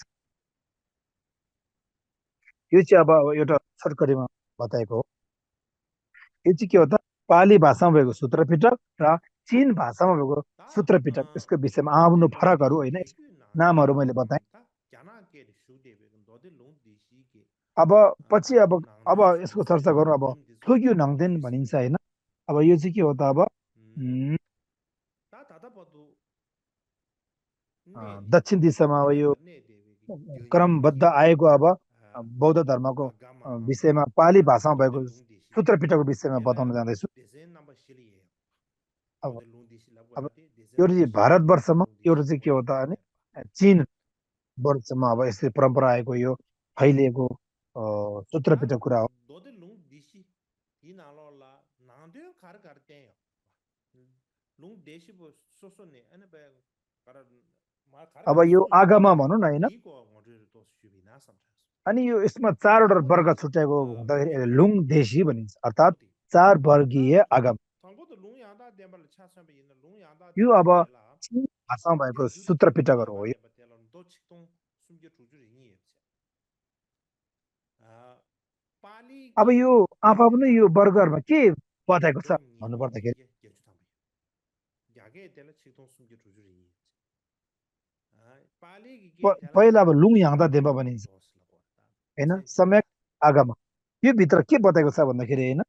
यो चाहिँ अब एउटा छोटकरीमा बताएको हो यो चाहिँ के हो त पाली भाषामा भएको सूत्र पिटक र चीन भाषामा भएको सूत्र पिटक यसको विषयमा आफ्नो फरकहरू होइन नामहरू मैले बताएँ अब पछि अब यसको चर्चा गरौँ अब थोग्यु नङदेन भनिन्छ होइन अब यो चाहिँ के हो त अब दक्षिण दिशामा अब यो क्रमबद्ध आएको अब बौद्ध धर्मको विषयमा पाली भाषामा भएको सूत्र पिटकको विषयमा बताउन जाँदैछु अब एउटा चाहिँ भारतवर्षमा एउटा चाहिँ के हो त भने चीन वर्षमा अब यसरी परम्परा आएको यो फैलिएको सूत्र पिटक कुरा हो अब यो आगमा भनौँ न होइन अनि यो यसमा 4 वटा वर्ग छुट्याएको हुँदाखेरि लुङ देशी भनिन्छ अर्थात् 4 वर्गीय आगम यो अब चीन भाषामा भएको सूत्र पिटकहरू हो अब यो आफ्नो यो वर्गहरूमा के बताएको छ भन्नुपर्दाखेरि पहिला अब लुङ याङदा देवा भनिन्छ होइन सम्यक आगमा यो भित्र के बताएको छ भन्दाखेरि होइन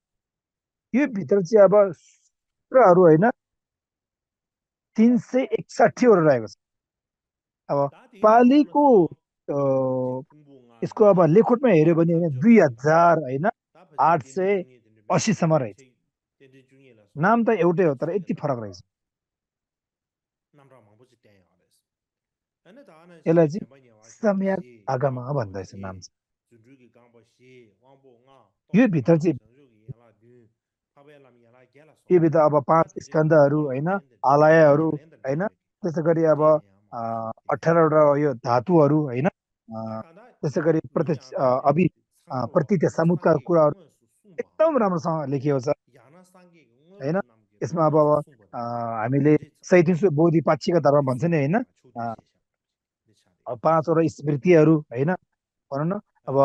यो भित्र चाहिँ अब सूत्रहरू होइन 361 वटा रहेको छ अब पालीको यसको अब लेखोटमा हेऱ्यो भने होइन 2000 होइन 880 सम्म रहेछ नाम त एउटै हो तर यति फरक रहेछ यसलाई चाहिँ सम्यक आगम भन्दैछ नाम यो भित्र चाहिँ यो भित्र अब 5 स्कन्धहरू हैन आलयहरू हैन त्यसै गरी अब 18वटा यो धातुहरू हैन त्यसै गरी प्रत्यक्ष अभि प्रतीत समुद्रका कुराहरू एकदम राम्रोसँग लेखिएको छ हैन यसमा अब हामीले 37 बोधिपाक्षिक धर्म भन्छ नि हैन 5वटा स्मृतिहरू हैन भनौँ न अब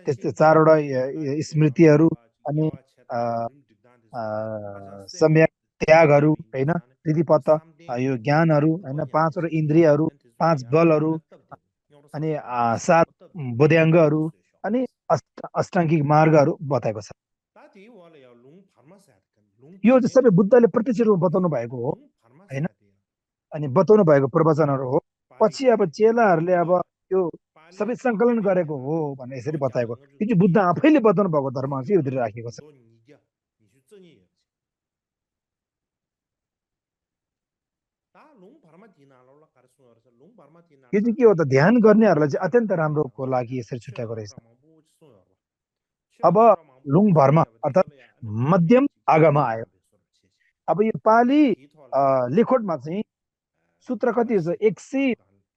त्यस्तै 4वटा स्मृतिहरू अनि सम्यक त्यागहरू हैन विधिपत्त यो ज्ञानहरू हैन 5वटा इन्द्रियहरू 5 बलहरू अनि 7 बोध्याङ्गहरू अनि अष्टाङ्गिक मार्गहरू बताएको छ यो चाहिँ सबै बुद्धले प्रत्यक्ष रूपमा बताउनु भएको हो हैन अनि बताउनु भएको प्रवचनहरू हो पछि अब चेलाहरूले अब यो सबै सङ्कलन गरेको हो भनेर यसरी बताएको यो चाहिँ बुद्ध आफैले बताउनु भएको धर्म चाहिँ भित्र राखेको छ यो चाहिँ के हो त ध्यान गर्नेहरूलाई चाहिँ अत्यन्त राम्रोको लागि यसरी छुट्याएको रहेछ अब लुङ भर्म अर्थात् मध्यम आगमा आयो अब यो पाली लेखोटमा चाहिँ सूत्र कति छ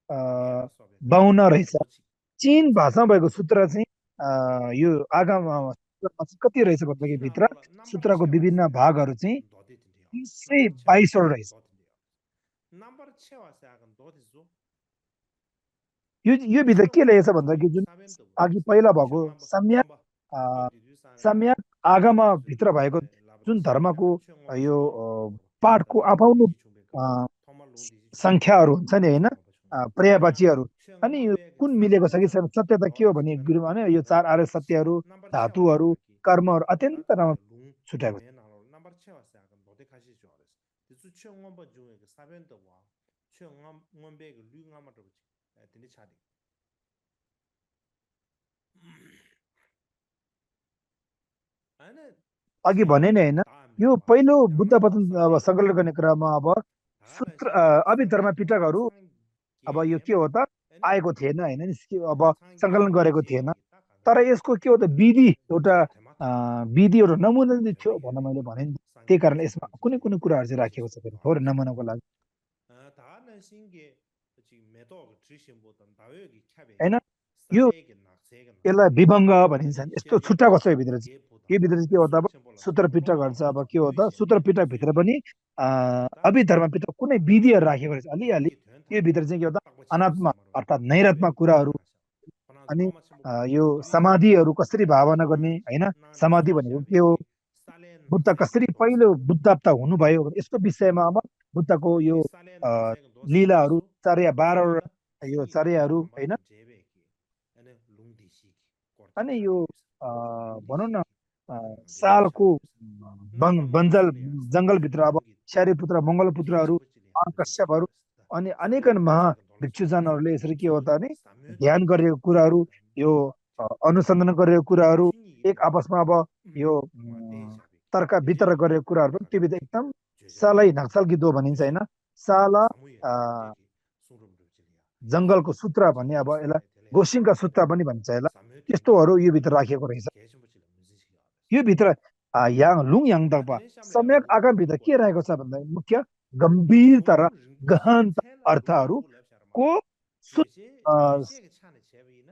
152 रहेछ चीन भाषामा भएको सूत्र चाहिँ यो आगमा कति रहेछ भन्दाखेरि भित्र सूत्रको विभिन्न भागहरू चाहिँ 322 वटा रहेछ यो भित्र के लेखेछ भन्दाखेरि जुन अघि पहिला भएको सम्यक आगमा भित्र भएको जुन धर्मको यो पाठको आफौँ संख्याहरू हुन्छ नि हैन पर्यायवाचीहरू अनि यो कुन मिलेको छ कि सत्य त के हो भने गुरुमा भने यो 4 आर्य सत्यहरू धातुहरू कर्महरू अत्यन्त राम्रो छुट्याएको अघि भने नि हैन यो पहिलो बुद्ध वचन अब सङ्कलन गर्ने क्रममा अब सूत्र अभिधर्म पिटकहरू अब यो के हो त आएको थिएन हैन अब सङ्कलन गरेको थिएन तर यसको के हो त विधि एउटा नमुना थियो भन्न मैले भने नि त्यही कारण यसमा कुनै कुनै कुराहरू चाहिँ राखिएको छ थोरै नमुनाको लागि हैन यो यसलाई विभङ्ग भनिन्छ यस्तो छुट्टाएको छ यो भित्र चाहिँ यो भित्र चाहिँ के हो त अब सूत्र पिटकहरू छ अब के हो त सूत्र पिटक भित्र पनि अभिधर्म पिटक कुनै विधिहरू राखेको रहेछ अलिअलि यो भित्र चाहिँ के हो त अनात्मा अर्थात् नैरात्मा कुराहरू अनि यो समाधिहरू कसरी भावना गर्ने हैन समाधि भनेको के हो बुद्ध कसरी पहिलो बुद्धता हुनुभयो यसको विषयमा अब बुद्धको यो लीलाहरू चर्या 12 यो चर्याहरू हैन अनि यो भनौँ न सालको बन्जल जङ्गलभित्र अब श्यारीपुत्र मङ्गलपुत्रहरू कश्यपहरू अनि अनेकन महा भिक्षुजनहरूले यसरी के हो त भने ध्यान गरेको कुराहरू यो अनुसन्धान गरेको कुराहरू एक आपसमा अब यो तर्क वितर्क गरेको कुराहरू पनि त्यो भित्र एकदम सालै नक्सल गीत हो भनिन्छ हैन साला जङ्गलको सूत्र भन्ने अब यसलाई गोसिङका सूत्र पनि भन्छ यसलाई त्यस्तोहरू यो भित्र राखिएको रहेछ यो भित्र लुङ याङदपा सम्यक आगम भित्र के रहेको छ भन्दा मुख्य गम्भीरता र गहनता अर्थहरूको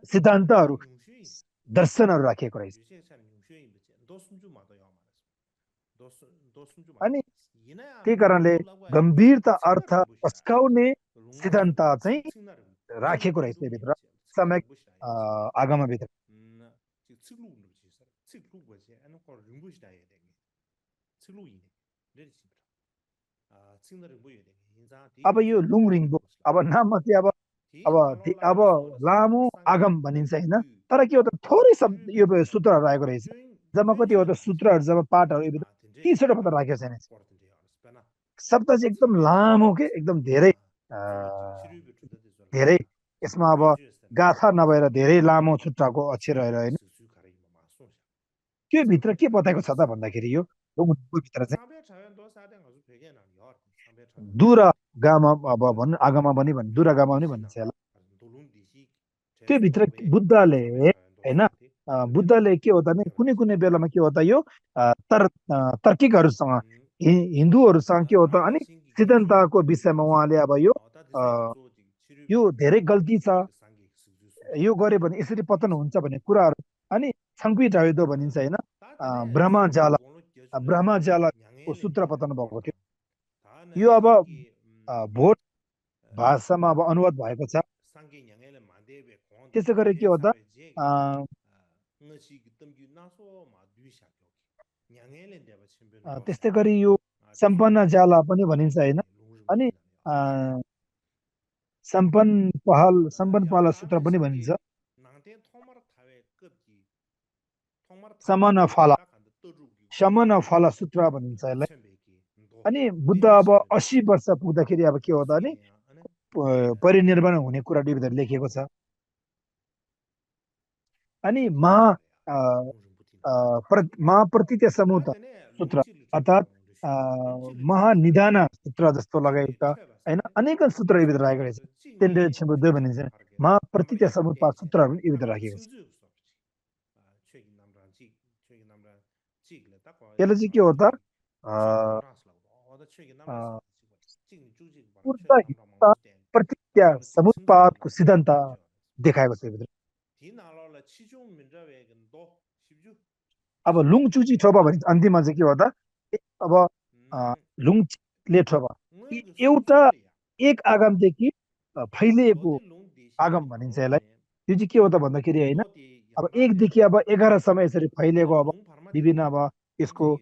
सिद्धान्तहरू दर्शनहरू राखिएको रहेछ अनि त्यही कारणले गम्भीरता अर्थ पस्काउने सिद्धान्त चाहिँ राखेको रहेछ भित्र सम्यक आगम भित्र अब यो लुङ रिङ्बो अब नाममा चाहिँ अब लामो आगम भनिन्छ हैन तर के हो त थोरै शब्द यो सूत्रहरू आएको रहेछ जब कति हो त सूत्रहरू जब पाठहरू यो 30 वटा मात्र राखेको छैन शब्द चाहिँ एकदम लामो के एकदम धेरै धेरै यसमा अब गाथा नभएर धेरै लामो छुट्टाको अक्षरहरू हैन त्यो भित्र के बताएको छ त भन्दाखेरि यो भित्र चाहिँ दुरागामा अब भन्नु आगमा पनि भन्नु दुरागामा पनि भनिन्छ यसलाई त्यो भित्र बुद्धले होइन बुद्धले के हो त भने कुनै कुनै बेलामा के हो त यो तर्किकहरूसँग हिन्दूहरूसँग के हो त अनि सिद्धान्तको विषयमा उहाँले अब यो धेरै गल्ती छ यो गऱ्यो भने यसरी पतन हुन्छ भन्ने कुराहरू अनि छङ्पी ढाइदो भनिन्छ होइन ब्रह्मजालाको सूत्र पतन भएको थियो यो अब भोट भाषामा अब अनुवाद भएको छ त्यसै गरी के हो त त्यस्तै गरी यो सम्पन्न जाला पनि भनिन्छ होइन अनि सम्पन्न पहल सूत्र पनि भनिन्छ समन फल सूत्र भनिन्छ यसलाई अनि बुद्ध अब 80 वर्ष पुग्दाखेरि अब के हो त भने परिनिर्वाण हुने कुरा भित्र लेखिएको छ अनि महाप्रतीत समूह सूत्र अर्थात् महानिदान सूत्र जस्तो लगाएका होइन अनेक सूत्र यो भित्र राखेको रहेछ तेन्द्र छिम्बुद्ध भनिन्छ महाप्रतीत समूह सूत्रहरू यो भित्र राखेको छ यसले चाहिँ के हो त प्रतीत्य समुत्पादको सिद्धान्त देखाएको छ यो भित्र अब लुङचुची ठोपा भनिन्छ अन्तिममा चाहिँ के हो त अब लुङले ठोपा एउटा एक आगमदेखि फैलिएको आगम भनिन्छ यसलाई यो चाहिँ के हो त भन्दाखेरि होइन अब 1 देखि अब 11 सम्म यसरी फैलिएको अब विभिन्न अब यसको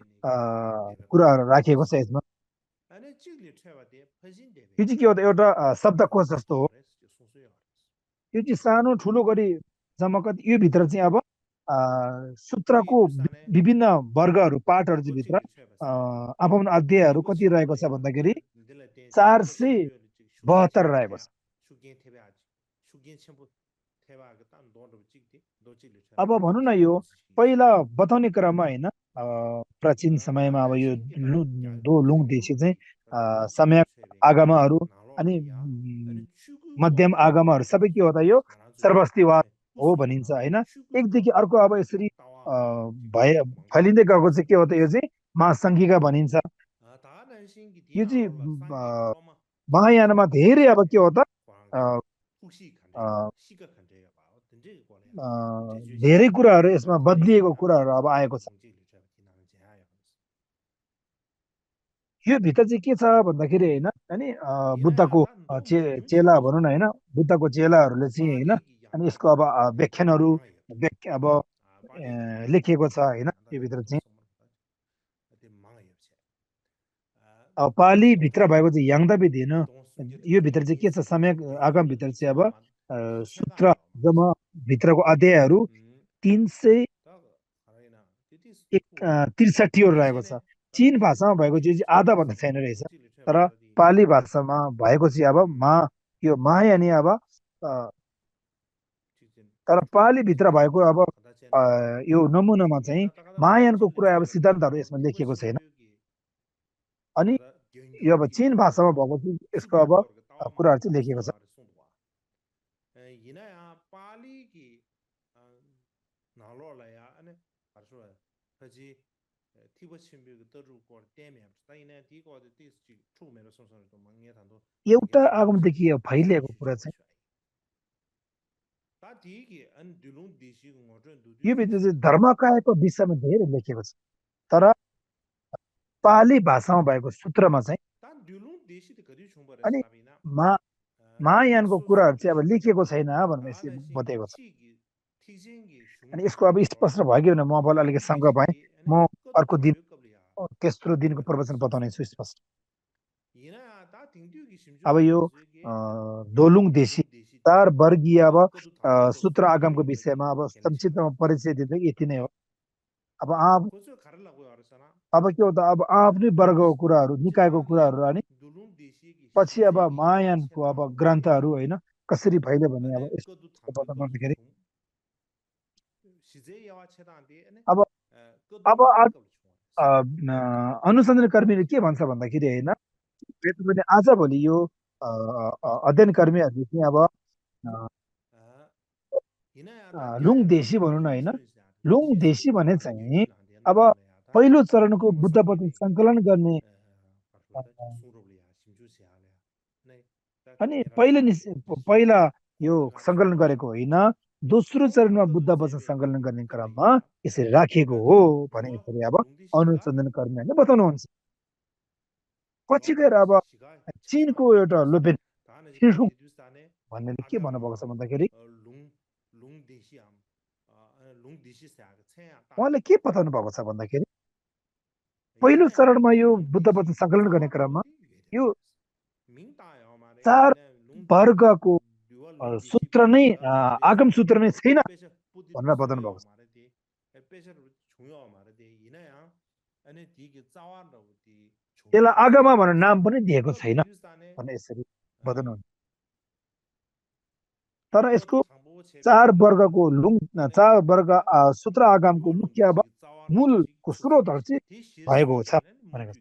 कुराहरू राखिएको छ यसमा यो चाहिँ के हो त एउटा शब्दकोश जस्तो हो यो चाहिँ सानो ठुलो गरी जम्मा यो भित्र चाहिँ अब सूत्रको विभिन्न वर्गहरू पाठहरू चाहिँ भित्र आफ्नो अध्यायहरू कति रहेको छ भन्दाखेरि 472 रहेको छ अब भनौँ न यो पहिला बताउने क्रममा होइन प्राचीन समयमा अब यो लुङ देशी चाहिँ सम्यक आगमहरू अनि मध्यम आगमहरू सबै के हो त यो सर्वस्तिवाद हो भनिन्छ होइन एकदेखि अर्को अब यसरी फैलिँदै गएको चाहिँ के हो त यो चाहिँ महासङ्घिका भनिन्छ यो चाहिँ महायानमा धेरै अब के हो त धेरै कुराहरू यसमा बदलिएको कुराहरू अब आएको छ यो भित्र चाहिँ के छ भन्दाखेरि होइन अनि बुद्धको चेला भनौँ न होइन बुद्धको चेलाहरूले चाहिँ होइन अनि यसको अब व्याख्यानहरू अब लेखिएको छ होइन यो भित्र चाहिँ अब पाली भित्र भएको चाहिँ याङदाबी दिन यो भित्र चाहिँ के छ सम्यक आगम भित्र चाहिँ अब सूत्र जम्मा भित्रको अध्यायहरू 363 वटा रहेको छ चीन भाषामा भएको चाहिँ आधा भन्दा छैन रहेछ तर पाली भाषामा भएको चाहिँ अब यो महायानी अब तर पाली भित्र भएको अब यो नमुनामा चाहिँ महायानको कुरा अब सिद्धान्तहरू यसमा लेखिएको छैन अनि यो अब चीन भाषामा भएको चाहिँ यसको अब कुराहरू चाहिँ लेखिएको छ एउटा आगमदेखि फैलिएको कुरा चाहिँ यो भित्र चाहिँ धर्मकायको विषयमा धेरै लेखिएको छ तर पाली भाषामा भएको सूत्रमा चाहिँ अनि महायानको कुराहरू चाहिँ अब लेखिएको छैन भनेर यसले बताएको छ अनि यसको अब स्पष्ट भयो कि भने म अब अलिकति शङ्का पाएँ म अर्को दिन तेस्रो दिनको प्रवचन बताउने छु स्पष्ट अब यो दोलुङ देशी 4 वर्गीय अब सूत्र आगमको विषयमा अब संक्षिप्तमा परिचय दिँदै यति नै हो अब के हो त अब आफ्नै वर्गको कुराहरू निकायको कुराहरू अनि पछि अब महायानको अब ग्रन्थहरू होइन कसरी फैल्यो भने अब यसको पत्ता गर्दाखेरि अब अनुसन्धान कर्मीले के भन्छ भन्दाखेरि होइन पनि आजभोलि यो अध्ययन कर्मीहरूले चाहिँ अब लुङ देशी भनौँ न होइन लुङ देशी भने चाहिँ अब पहिलो चरणको बुद्ध वचन सङ्कलन गर्ने अ, अनि पहिला यो सङ्कलन गरेको होइन दोस्रो चरणमा बुद्ध वचन सङ्कलन गर्ने क्रममा यसरी राखिएको हो भने यसरी अब अनुसन्धान कर्मीहरूले बताउनुहुन्छ पछि गएर अब चिनको एउटा लोपेन छिरुङ भन्नेले के भन्नुभएको छ भन्दाखेरि उहाँले के बताउनु भएको छ भन्दाखेरि पहिलो चरणमा यो बुद्ध वचन सङ्कलन गर्ने क्रममा यो चार वर्गको सूत्र नै आगम सूत्र नै छैन भनेर बताउनु भएको छ यसलाई आगमा भनेर नाम पनि दिएको छैन भनेर यसरी बताउनुहुन्छ तर यसको चार वर्ग सूत्र आगमको मुख्य अब मूलको स्रोतहरू चाहिँ भएको छ भनेको छ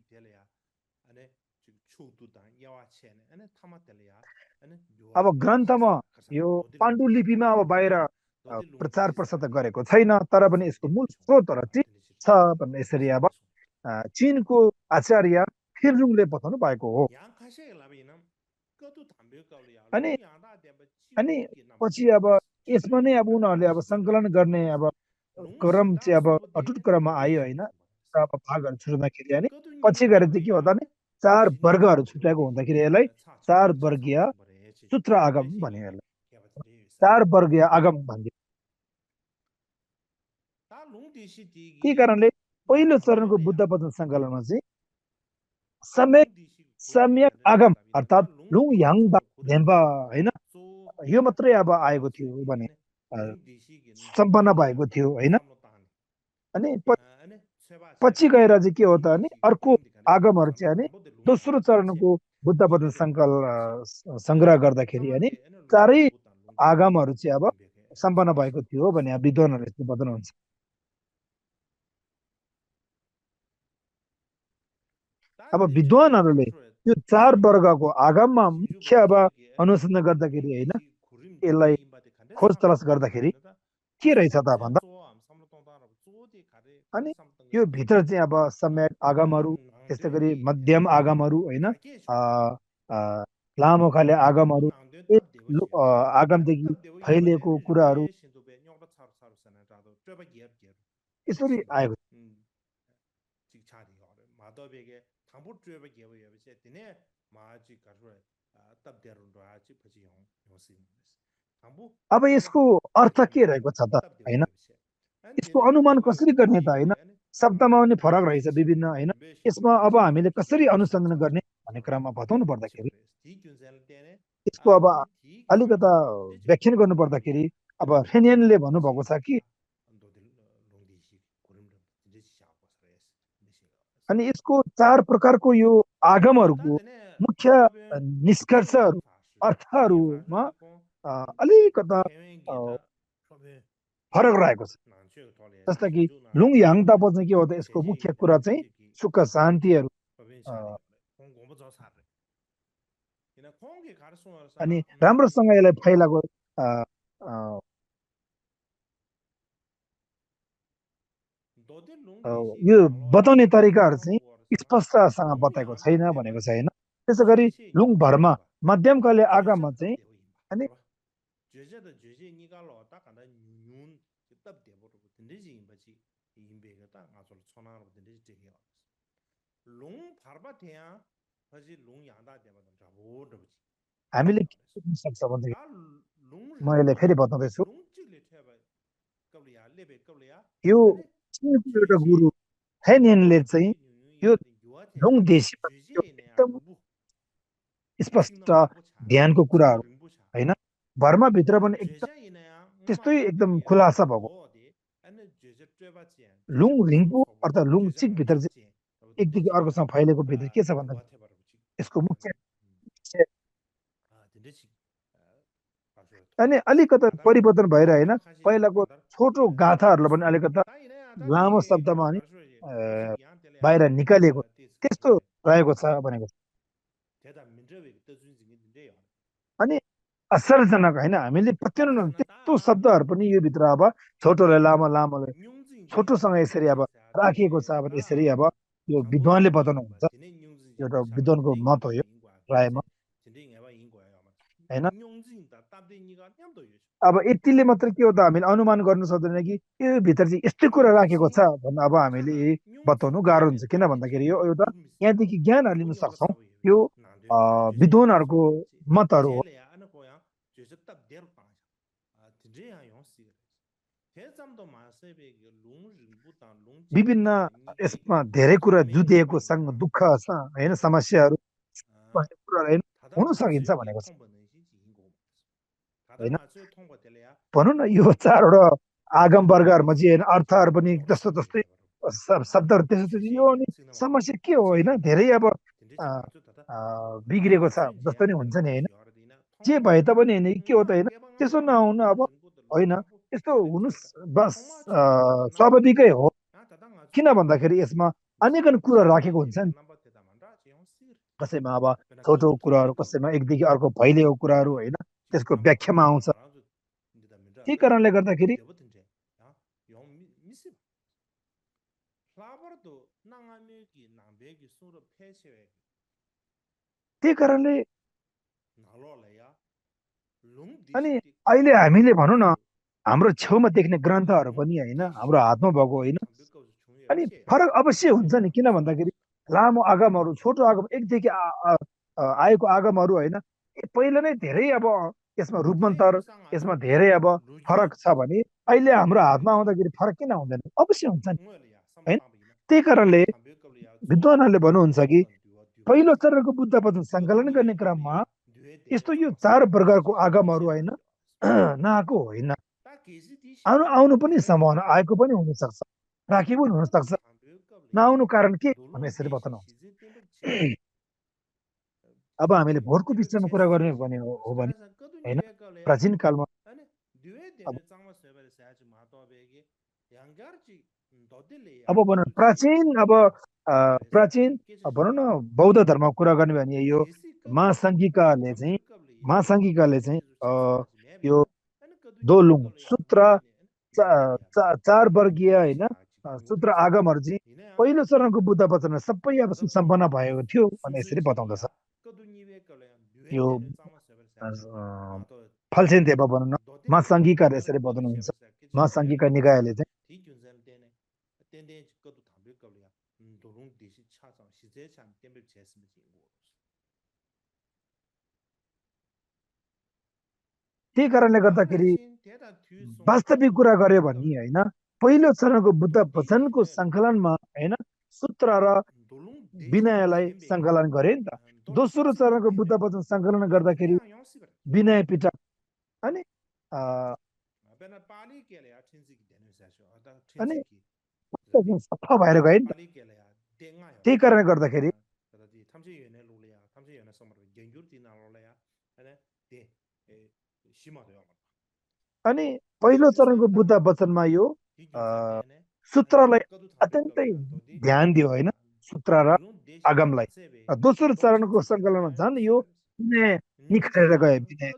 अब ग्रन्थमा यो पाण्डुलिपिमा अब बाहिर प्रचार प्रसार त गरेको छैन तर पनि यसको मूल स्रोतहरू चाहिँ छ भनेर यसरी अब चिनको आचार्य फिरजुङले बताउनु भएको हो अनि अनि पछि अब यसमा नै अब उनीहरूले अब सङ्कलन गर्ने अब क्रम चाहिँ अब अटुट क्रममा आयो होइन अब भागहरू छुट्याउँदाखेरि अनि पछि गएर चाहिँ के हुँदा नि चार वर्गहरू छुट्याएको हुँदाखेरि यसलाई चार वर्गीय सूत्र आगम भन्यो यसलाई चार वर्गीय आगम भनिदियो त्यही कारणले पहिलो चरणको बुद्ध वचन सङ्कलनमा चाहिँ सम्यक सम्यक आगम अर्थात् लुङ याङ धेम्बा होइन यो मात्रै अब आएको थियो भने सम्पन्न भएको थियो होइन अनि पछि गएर चाहिँ के हो त भने अर्को आगमहरू चाहिँ अनि दोस्रो चरणको बुद्ध वचन सङ्ग्रह गर्दाखेरि अनि चारै आगमहरू चाहिँ अब सम्पन्न भएको थियो भने विद्वानहरूले बताउनुहुन्छ अब विद्वानहरूले यो चार वर्गको आगममा मुख्य अब अनुसन्धान गर्दाखेरि होइन यसलाई खोज तलास गर्दाखेरि के रहेछ त भन्दा अनि यो भित्र चाहिँ अब सम्यक आगमहरू त्यस्तै गरी मध्यम आगमहरू होइन लामो खाले आगमहरू आगमदेखि फैलिएको कुराहरू यसरी आएको अब यसको अर्थ के रहेको छ त होइन यसको अनुमान कसरी गर्ने त होइन शब्दमा पनि फरक रहेछ विभिन्न होइन यसमा अब हामीले कसरी अनुसन्धान गर्ने भन्ने क्रममा बताउनु पर्दाखेरि यसको अब अलिकता व्याख्यान गर्नु पर्दाखेरि अब फेनियनले भन्नुभएको छ कि अनि यसको चार प्रकारको यो आगमहरूको मुख्य निष्कर्षहरू अर्थहरूमा अलिकता फरक रहेको छ जस्तो कि लुङ याङ तापो चाहिँ के हो त यसको मुख्य कुरा चाहिँ सुख शान्तिहरू अनि राम्रोसँग यसलाई फैलाको यो बताउने तरिकाहरू चाहिँ स्पष्टसँग बताएको छैन भनेको छ होइन त्यसै गरी लुङ भरमा मध्यमकाले आगममा चाहिँ अनि हामीले के सिक्न सक्छ भनेदेखि म यसलाई फेरि बताउँदैछु यो चिनको एउटा गुरु फेनियनले चाहिँ यो लुङ देशीमा एकदम स्पष्ट ध्यानको कुराहरू होइन बर्माभित्र पनि एकदम त्यस्तै एकदम खुलासा भएको लुङ रिङपो अर्थात् लुङ चिकभित्र चाहिँ एकदेखि अर्कोसँग फैलेको भित्र के छ भन्दा यसको मुख्य अनि अलिकता परिवर्तन भएर होइन पहिलाको छोटो गाथाहरूलाई पनि अलिकता लामो शब्दमा अनि बाहिर निकालिएको त्यस्तो रहेको छ भनेको छ अनि असरजनक होइन हामीले पत्याउनु त्यस्तो शब्दहरू पनि यो भित्र अब छोटोले लामो लामोले छोटोसँग यसरी अब राखिएको छ अब यसरी अब यो विद्वानले बताउनुहुन्छ एउटा विद्वानको मत हो यो प्रायमा होइन अब यतिले मात्र के हो त हामीले अनुमान गर्न सक्दैन कि यो भित्र चाहिँ यस्तै कुरा राखेको छ भन्ने अब हामीले बताउनु गाह्रो हुन्छ किन भन्दाखेरि यो एउटा यहाँदेखि ज्ञानहरू लिन सक्छौँ यो विद्वानहरूको मतहरू हो विभिन्न यसमा धेरै कुरा जुधिएको सँग दुःख होइन समस्याहरू भन्ने कुराहरू होइन हुन सकिन्छ भनेको छ होइन भनौँ न यो चारवटा आगम वर्गहरूमा चाहिँ होइन अर्थहरू पनि जस्तो जस्तै शब्दहरू त्यस्तो त्यस्तो यो अनि समस्या के हो होइन धेरै अब बिग्रेको छ जस्तो नि हुन्छ नि होइन जे भए तापनि होइन के हो त होइन त्यसो नहुनु अब होइन यस्तो हुनु बस स्वाभाविकै हो किन भन्दाखेरि यसमा अनेकन कुरा राखेको हुन्छ नि कसैमा अब छोटो कुराहरू कसैमा एकदेखि अर्को फैलिएको कुराहरू होइन त्यसको व्याख्यामा आउँछ त्यही कारणले गर्दाखेरि त्यही कारणले अनि अहिले हामीले भनौँ न हाम्रो छेउमा देख्ने ग्रन्थहरू पनि होइन हाम्रो हातमा भएको होइन अनि फरक अवश्य हुन्छ नि किन भन्दाखेरि लामो आगमहरू छोटो आगम एकदेखि आएको आगमहरू होइन पहिला नै धेरै अब यसमा रूपान्तर यसमा धेरै अब फरक छ भने अहिले हाम्रो हातमा आउँदाखेरि फरक किन हुँदैन अवश्य हुन्छ नि होइन त्यही कारणले विद्वानहरूले भन्नुहुन्छ कि पहिलो चरणको बुद्ध वचन सङ्कलन गर्ने क्रममा यस्तो यो चार प्रकारको आगमहरू होइन नआएको होइन आउनु आउनु पनि सम्भावना आएको पनि हुनसक्छ राखेको पनि हुनसक्छ नआउनु कारण के भने यसरी बताउनु अब हामीले भोटको विषयमा कुरा गर्ने भने हो भने होइन प्राचीन कालमा अब भनौँ प्राचीन अब प्राचीन भनौँ न बौद्ध धर्मको कुरा गर्ने भने यो महासङ्घिकाले चाहिँ यो दोलुङ सूत्र चार वर्गीय होइन सूत्र आगमहरू चाहिँ पहिलो चरणको बुद्ध वचनमा सबै अब सुसम्पन्न भएको थियो भन्ने यसरी बताउँदछ यो फल्सेन देव भनौँ न महासङ्घिकाले यसरी बताउनुहुन्छ महासङ्घिका निकायले चाहिँ त्यही कारणले गर्दाखेरि वास्तविक कुरा गर्यो भने होइन पहिलो चरणको बुद्ध वचनको सङ्कलनमा होइन सूत्र र विनयलाई सङ्कलन गरे नि त दोस्रो चरणको बुद्ध वचन सङ्कलन गर्दाखेरि विनय पिटक अनि अनि सफा भएर गयो नि त त्यही कारणले गर्दाखेरि अनि पहिलो चरणको बुद्ध वचनमा यो सूत्रलाई अत्यन्तै ध्यान दियो होइन सूत्र र आगमलाई दोस्रो चरणको सङ्कलनमा झन् यो निखरेर गयो विनय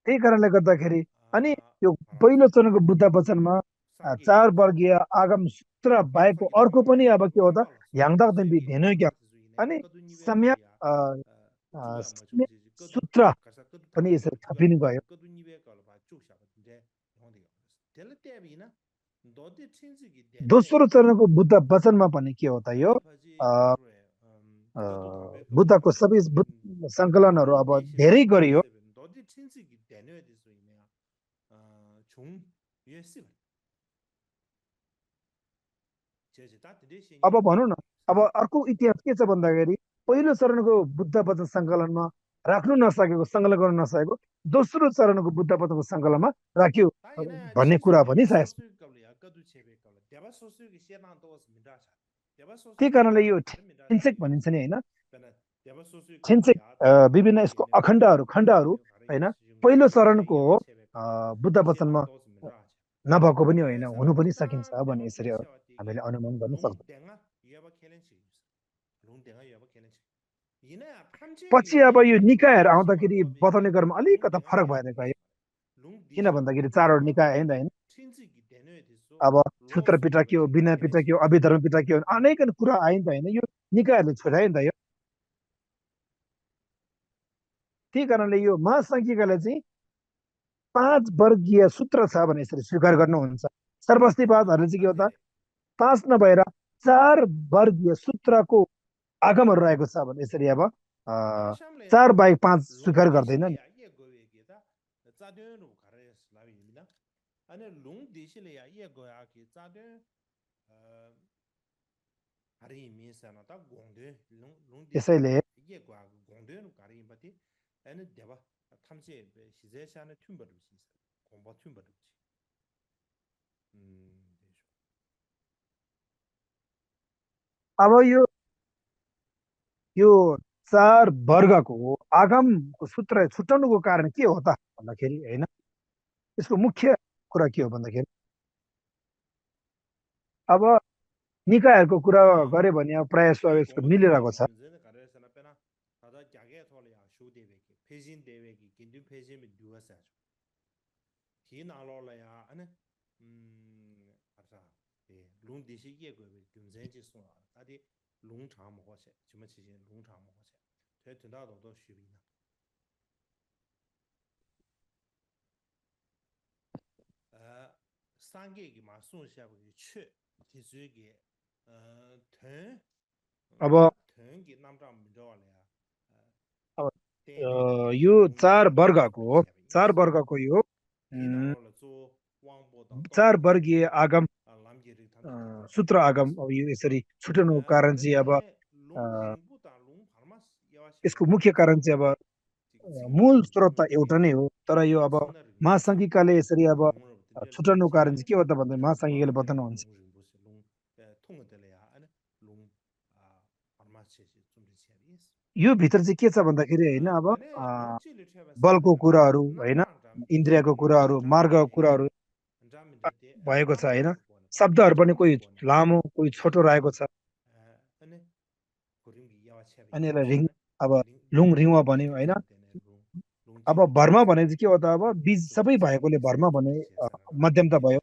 त्यही कारणले गर्दाखेरि अनि यो पहिलो चरणको बुद्ध वचनमा चार वर्गीय आगम सूत्र बाहेकको अर्को पनि अब के हो त ह्याङदाग धेनु क्या अनि सम्यक सूत्र पनि यसरी थपिनु गयो दोस्रो चरणको बुद्ध वचनमा पनि के हो त यो बुद्धको सबै सङ्कलनहरू अब धेरै गरियो अब भनौँ न अब अर्को इतिहास के छ भन्दाखेरि पहिलो चरणको बुद्ध वचन सङ्कलनमा राख्नु नसकेको सङ्कलन गर्न नसकेको दोस्रो चरणको बुद्ध वचनको सङ्कलनमा राख्यो भन्ने कुरा पनि छ यसमा त्यही कारणले यो छिन्सेक भनिन्छ नि होइन छिन्सेक विभिन्न यसको खण्डहरू होइन पहिलो चरणको हो बुद्ध वचनमा नभएको पनि होइन हुनु पनि सकिन्छ भन्ने यसरी हामीले अनुमान गर्न सक्छौँ पछि अब यो निकायहरू आउँदाखेरि बताउने क्रममा अलिकता फरक भएर गयो किन भन्दाखेरि चारवटा निकाय होइन अब सूत्र पिटक के हो विनय पिटक के हो अभिधर्म पिटक के हो अनेक कुरा आयो नि त होइन यो निकायहरूले छोडायो नि त यो त्यही कारणले यो महासङ्घिकाले चाहिँ 5 वर्गीय सूत्र छ भने यसरी स्वीकार गर्नुहुन्छ सर्वस्तिवादहरूले चाहिँ के हो त 5 नभएर 4 वर्गीय सूत्रको आगमहरू रहेको छ भने यसरी अब 4 बाहेक 5 स्वीकार गर्दैन नि त्यसैले अब यो 4 वर्गको आगमको सूत्र छुट्याउनुको कारण के हो त भन्दाखेरि होइन यसको मुख्य कुरा के हो भन्दाखेरि अब निकायहरूको कुरा गरे भने अब प्रायः जसो अब यसको मिलिरहेको छ अब यो 4 वर्गको यो 4 वर्गीय आगम सूत्र आगम अब यो यसरी छुट्याउनुको कारण चाहिँ अब यसको मुख्य कारण चाहिँ अब मूल स्रोत त एउटा नै हो तर यो अब महासङ्घिकाले यसरी अब छुट्याउनुको कारण चाहिँ के हो त भन्दा महासङ्घिकाले बताउनुहुन्छ यो भित्र चाहिँ के छ भन्दाखेरि होइन अब बलको कुराहरू होइन इन्द्रियको कुराहरू मार्गको कुराहरू भएको छ होइन शब्दहरू पनि कोही लामो कोही छोटो रहेको छ अनि यसलाई रिङ अब लुङ रिङ भन्यो होइन अब भर्म भनेको चाहिँ के हो त अब बीज सबै भएकोले भर्म भने मध्यमता भयो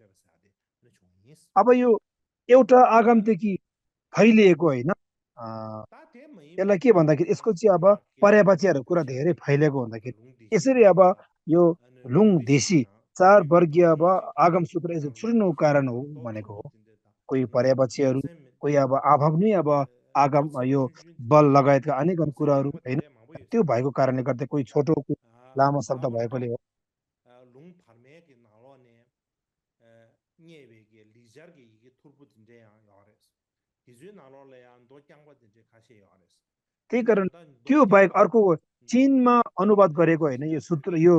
अब यो एउटा आगमदेखि फैलिएको होइन यसलाई के भन्दाखेरि यसको चाहिँ अब पर्यायवाचीहरूको कुरा धेरै फैलिएको हुँदाखेरि यसरी अब यो लुङ देशी 4 वर्गीय अब आगम सूत्र यसरी छुट्नुको कारण हो भनेको हो कोही पर्यायवाचीहरू कोही अब आभावनीय अब आगम यो बल लगायतका अनेक कुराहरू होइन त्यो भएको कारणले गर्दा कोही छोटो लामो शब्द भएकोले हो त्यही कारण त्यो बाहेक अर्को चीनमा अनुवाद गरेको होइन यो सूत्र यो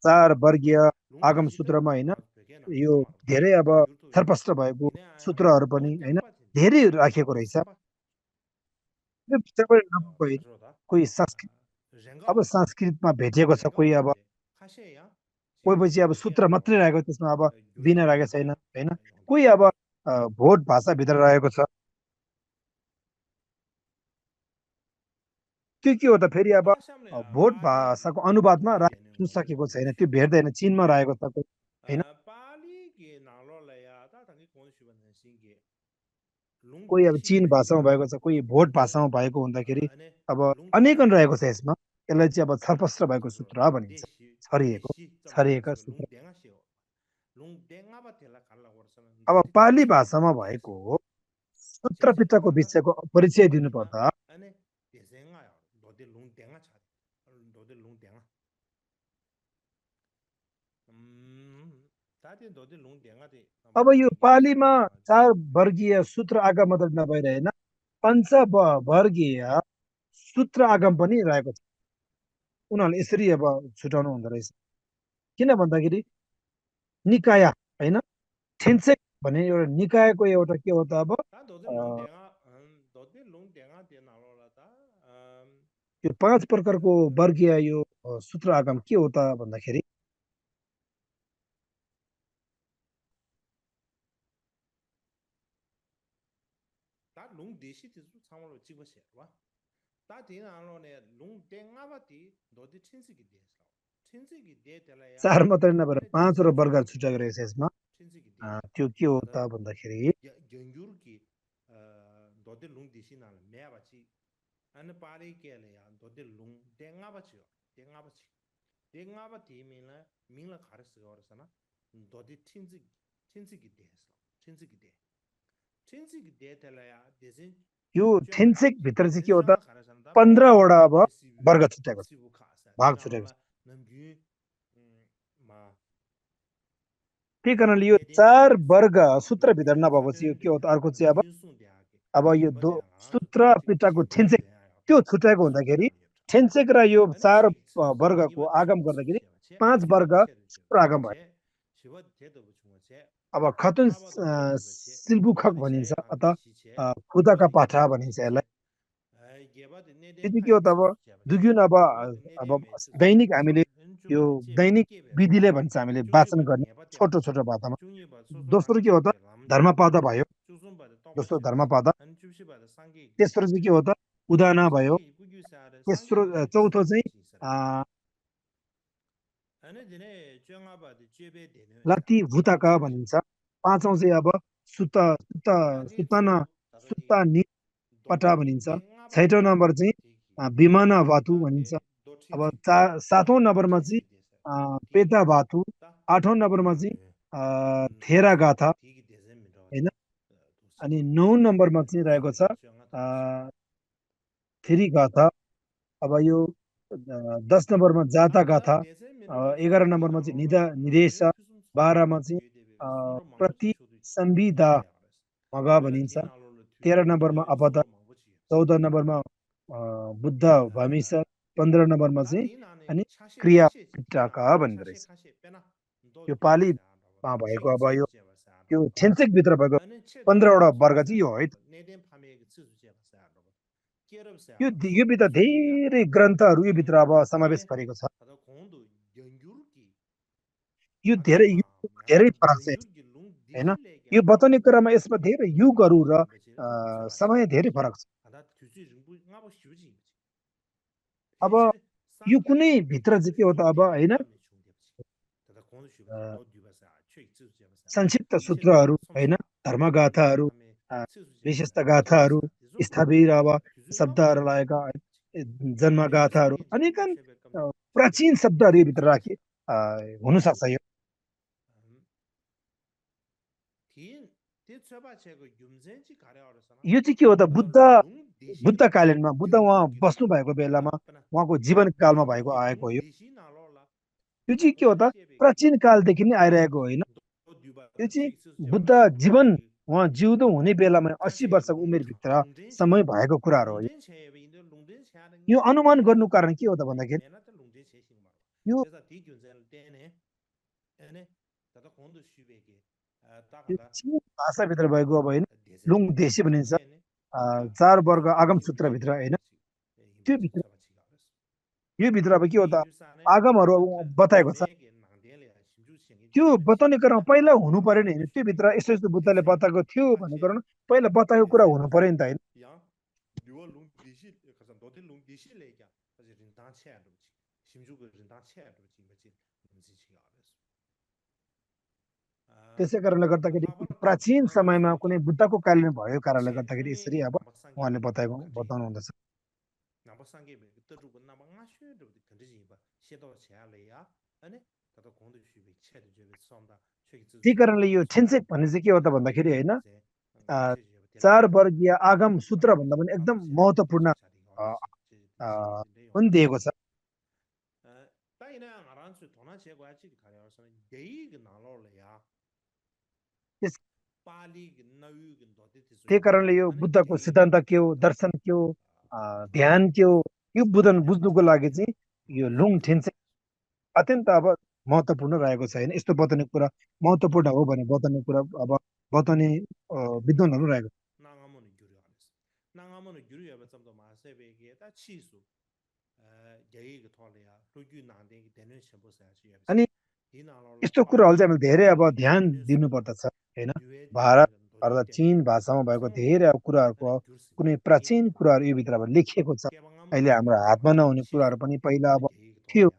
4 वर्गीय आगम सूत्रमा होइन यो धेरै अब छरपष्ट भएको सूत्रहरू पनि होइन धेरै राखिएको रहेछ कोही संस्कृत अब संस्कृतमा भेटिएको छ कोही अब कोही पछि अब सूत्र मात्रै रहेको त्यसमा अब बिना राखेको छैन होइन कोही अब भोट भाषाभित्र रहेको छ त्यो के हो त फेरि अब भोट भाषाको अनुवादमा राख्नु सकेको छैन त्यो भेट्दैन चीनमा रहेको छ होइन कोही अब चीन भाषामा भएको छ कोही भोट भाषामा भएको हुँदाखेरि अब अनेकन रहेको छ यसमा यसलाई चाहिँ अब छरपष्ट भएको सूत्र भनिन्छ छरिएका सूत्र अब पाली भाषामा भएको सूत्र पिटकको विषयको परिचय दिनुपर्दा अब यो पालीमा 4 वर्गीय सूत्र आगम मात्र नभएर होइन 5 वर्गीय सूत्र आगम पनि रहेको छ उनीहरूले यसरी अब छुटाउनु हुँदो रहेछ किन भन्दाखेरि निकाय होइन ठेन्सेक भने एउटा निकायको एउटा के हो त अब यो 5 प्रकारको वर्गीय यो सूत्र आगम के हो त भन्दाखेरि 대시 뒤도 상물로 찍으셔 봐. 다 되는 안로네 롱 땡아바디 너디 친식이 됐어. 친식이 돼달라야. 4 मात्रै नभएर 안에 5 वटा वर्ग 친식이 छुट्याएको रहेछ यसमा 친식이 돼. त्यो के हो 다 त भन्दाखेरि 연규르기 너디 롱 대시나 매아바지 안 पारी के ले यार दो दिन लूं देंगा बच्चियों देंगा बच्ची मिला खारस और सना दो दिन चिंची की दे तेला यार जैसे यो जो थेन्सेक भित्र चाहिँ के हो त खारस ना 15 वटा अब वर्ग छुट्याएको छ सिबु खासा भाग छुट्याएको छ नम्बी मा त्यही कारणले यो 4 वर्ग सूत्रभित्र नभएको चाहिँ यो के हो त अर्को चाहिँ अब यो सूत्र पिटाको थेन्सेक त्यो छुट्याएको हुँदाखेरि थेन्सेक र यो 4 वर्गको आगम गर्दाखेरि 5 वर्ग सूत्र आगम भयो अब खतुन सिल्बुखक भनिन्छ अथवा खुदाका पाठा भनिन्छ यसलाई यदि के हो त अब दुगुन अब दैनिक हामीले यो दैनिक विधिले भन्छ हामीले वाचन गर्ने छोटो छोटो भाषामा दोस्रो के हो त धर्मपादा भयो दोस्रो धर्मपादा तेस्रो चाहिँ के हो त उदाहरण भयो तेस्रो चौथो चाहिँ लत्ती भुताका भनिन्छ पाँचौं चाहिँ अब सुत्ता नि पटा भनिन्छ छैटौं नम्बर चाहिँ विमाना भातु भनिन्छ अब सातौं नम्बरमा चाहिँ पेता भातु आठौं नम्बरमा चाहिँ थेरा गाथा हैन अनि 9 नम्बरमा चाहिँ रहेको छ थेरी गाथा अब यो 10 नम्बरमा जाता गाथा 11 नम्बरमा चाहिँ निदेश 12 मा चाहिँ प्रति संविदा मगा भनिन्छ 13 नम्बरमा अपद 14 नम्बरमा बुद्ध भमिस 15 नम्बरमा चाहिँ अनि क्रिया पिटाका भन्दो रहेछ यो पालीमा भएको अब यो थेन्सेक भित्र भएको 15 वटा वर्ग चाहिँ यो है यो भित्र धेरै ग्रन्थहरू यो भित्र अब समावेश गरेको छ यो धेरै फरक छ हैन यो बताउने क्रममा यसमा धेरै युगहरू र समय धेरै फरक छ अब यो कुनै भित्र चाहिँ के हो त अब हैन संक्षिप्त सूत्रहरू हैन धर्मगाथाहरू विशेषता गाथाहरू स्थापित अब शब्दहरू लागेका जन्मगाथाहरू अनेकन प्राचीन शब्दहरू भित्र राखे हुन सक्छ यो चाहिँ के हो त बुद्ध कालीनमा बुद्ध उहाँ बस्नु भएको बेलामा उहाँको जीवन कालमा भएको आएको हो यो चाहिँ के हो त प्राचीन कालदेखि नै आइरहेको होइन यो चाहिँ बुद्ध जीवन उहाँ जिउँदो हुने बेलामा 80 वर्षको उमेरभित्र समय भएको कुराहरू हो यो अनुमान गर्नु कारण के हो त भन्दाखेरि यो भाषाभित्र भएको अब होइन लुङ देशी भनिन्छ 4 वर्ग आगम सूत्रभित्र होइन त्यो भित्र यो भित्र अब के हो त आगमहरू बताएको छ त्यो बताउने क्रममा पहिला हुनु पर्यो नि त्यो भित्र यस्तो यस्तो बुद्धले बताएको थियो भन्ने क्रममा पहिला बताएको कुरा हुनु पर्यो नि त हैन त्यसै कारणले गर्दाखेरि प्राचीन समयमा कुनै बुद्धको कालमा भएको कारणले गर्दाखेरि यसरी अब उहाँले बताउनु हुँदछ त्यही कारणले यो थेन्सेक भन्ने चाहिँ के हो त भन्दाखेरि हैन 4 वर्गीय आगम सूत्र भन्दा पनि एकदम महत्त्वपूर्ण पनि दिएको छ त्यही कारणले यो बुद्धको सिद्धान्त के हो दर्शन के हो ध्यान के हो यो बुझ्नुको लागि चाहिँ यो लुङ थेन्सेक अत्यन्त अब महत्त्वपूर्ण रहेको छ हैन यस्तो बताउने कुरा महत्त्वपूर्ण हो भने बताउने कुरा अब बताउने विद्वानहरू रहेको अनि यस्तो कुराहरू चाहिँ हामीले धेरै अब ध्यान दिनुपर्दछ हैन भारत अर्थात् चीन भाषामा भएको धेरै अब कुराहरूको कुनै प्राचीन कुराहरू यो भित्र अब लेखिएको छ। अहिले हाम्रो हातमा नहुने कुराहरू पनि पहिला अब थियो।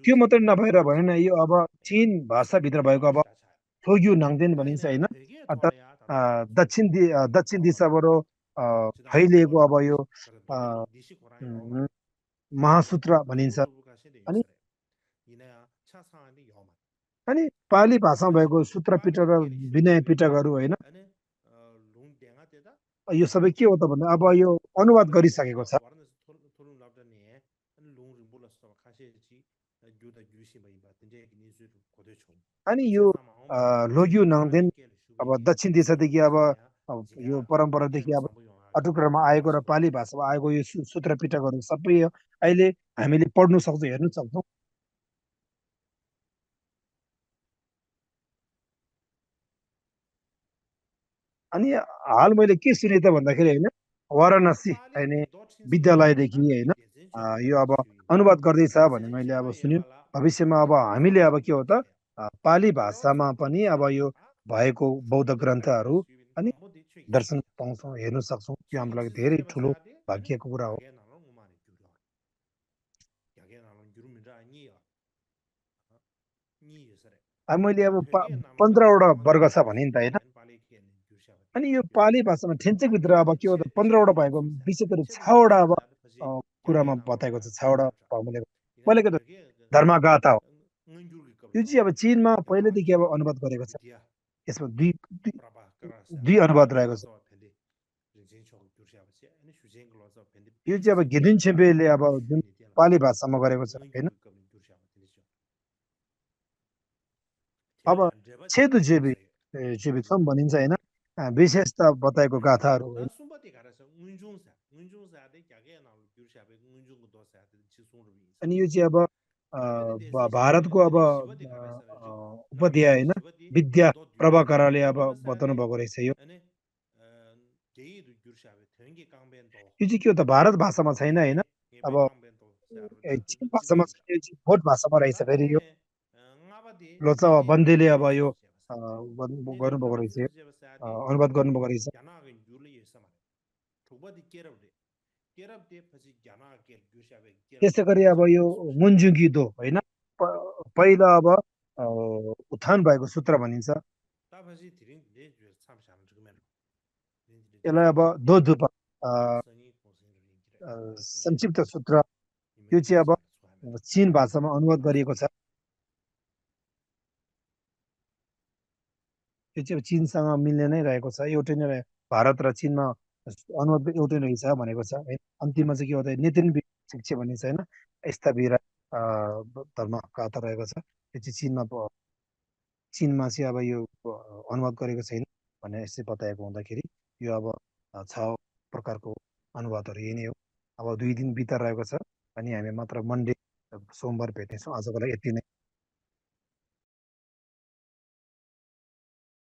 त्यो मात्रै नभएर भएन, यो अब चीन भाषाभित्र भएको अब छोग्यु नाङ्देन भनिन्छ होइन, अर्थात् दक्षिण दिशाबाट फैलिएको अब यो उम्, महासूत्र भनिन्छ। अनि अनि पाली भाषामा भएको सूत्र पिटक र विनय पिटकहरू होइन, यो सबै के हो त भन्दा अब यो अनुवाद गरिसकेको छ। अनि यो लोग्यु नाङ्देन अब दक्षिण दिशादेखि अब यो परम्परादेखि अब अटुक्रमा आएको र पाली भाषामा आएको यो सूत्र पिटकहरू सबै अहिले हामीले पढ्नु सक्छौँ, हेर्नु सक्छौँ। अनि हाल मैले के सुने त भन्दाखेरि होइन, वाराणसी होइन विद्यालयदेखि होइन यो अब अनुवाद गर्दैछ भन्ने मैले अब सुन्यो। भविष्यमा अब हामीले अब के हो त पाली भाषामा पनि अब यो भएको बौद्ध ग्रन्थहरू अनि दर्शन पाउँछौँ, हेर्न सक्छौँ। त्यो हाम्रो लागि धेरै ठुलो भाग्यको कुरा हो। अब मैले अब 15वटा वर्ग छ भने नि त होइन, अनि यो पाली भाषामा ठेन्चेकभित्र अब के हो त 15वटा भएको विशेष गरी 6वटा अब कुरामा बताएको छ। 6वटा पहिलेको त धर्मगाथा हो, यो चाहिँ अब चीनमा पहिलेदेखि अब अनुवाद गरेको छ। यसमा दुई अनुवाद रहेको छ। यो चाहिँ अब गिदिन छेम्पेले अब जुन पाली भाषामा गरेको छ होइन। अब छेदु जेबी भनिन्छ होइन, विशेषता बताएको गाथाहरू होइन। अनि यो चाहिँ अब भारतको अब उपाध्याय होइन विद्या प्रभाकरले अब बताउनु भएको रहेछ। यो चाहिँ के हो त भारत भाषामा छैन होइन, अब चीन भाषामा छैन, यो चाहिँ भोट भाषामा रहेछ। फेरि यो लोचा बन्देले अब यो गर्नुभएको रहेछ, अनुवाद गर्नुभएको रहेछ। त्यसै गरी अब यो मुन्जुङ्गी दो होइन, पहिला अब उत्थान भएको सूत्र भनिन्छ। यसलाई अब दोधुप संक्षिप्त सूत्र, यो चाहिँ अब चीन भाषामा अनुवाद गरिएको छ। यो चाहिँ चीनसँग मिल्ने नै रहेको छ, एउटै नै भारत र चीनमा अनुवाद एउटै रहेछ भनेको छ। अन्तिममा चाहिँ के हो त नितिन शिक्षा भनिन्छ होइन, यस्ता बिरा धर्मगाथा रहेको छ। यो चाहिँ चीनमा चाहिँ अब यो अनुवाद गरेको छैन भनेर यसै बताएको हुँदाखेरि यो अब 6 प्रकारको अनुवादहरू यही नै हो। अब 2 दिन बिता रहेको छ अनि हामी मात्र मन्डे सोमबार भेट्नेछौँ। आजको लागि यति नै।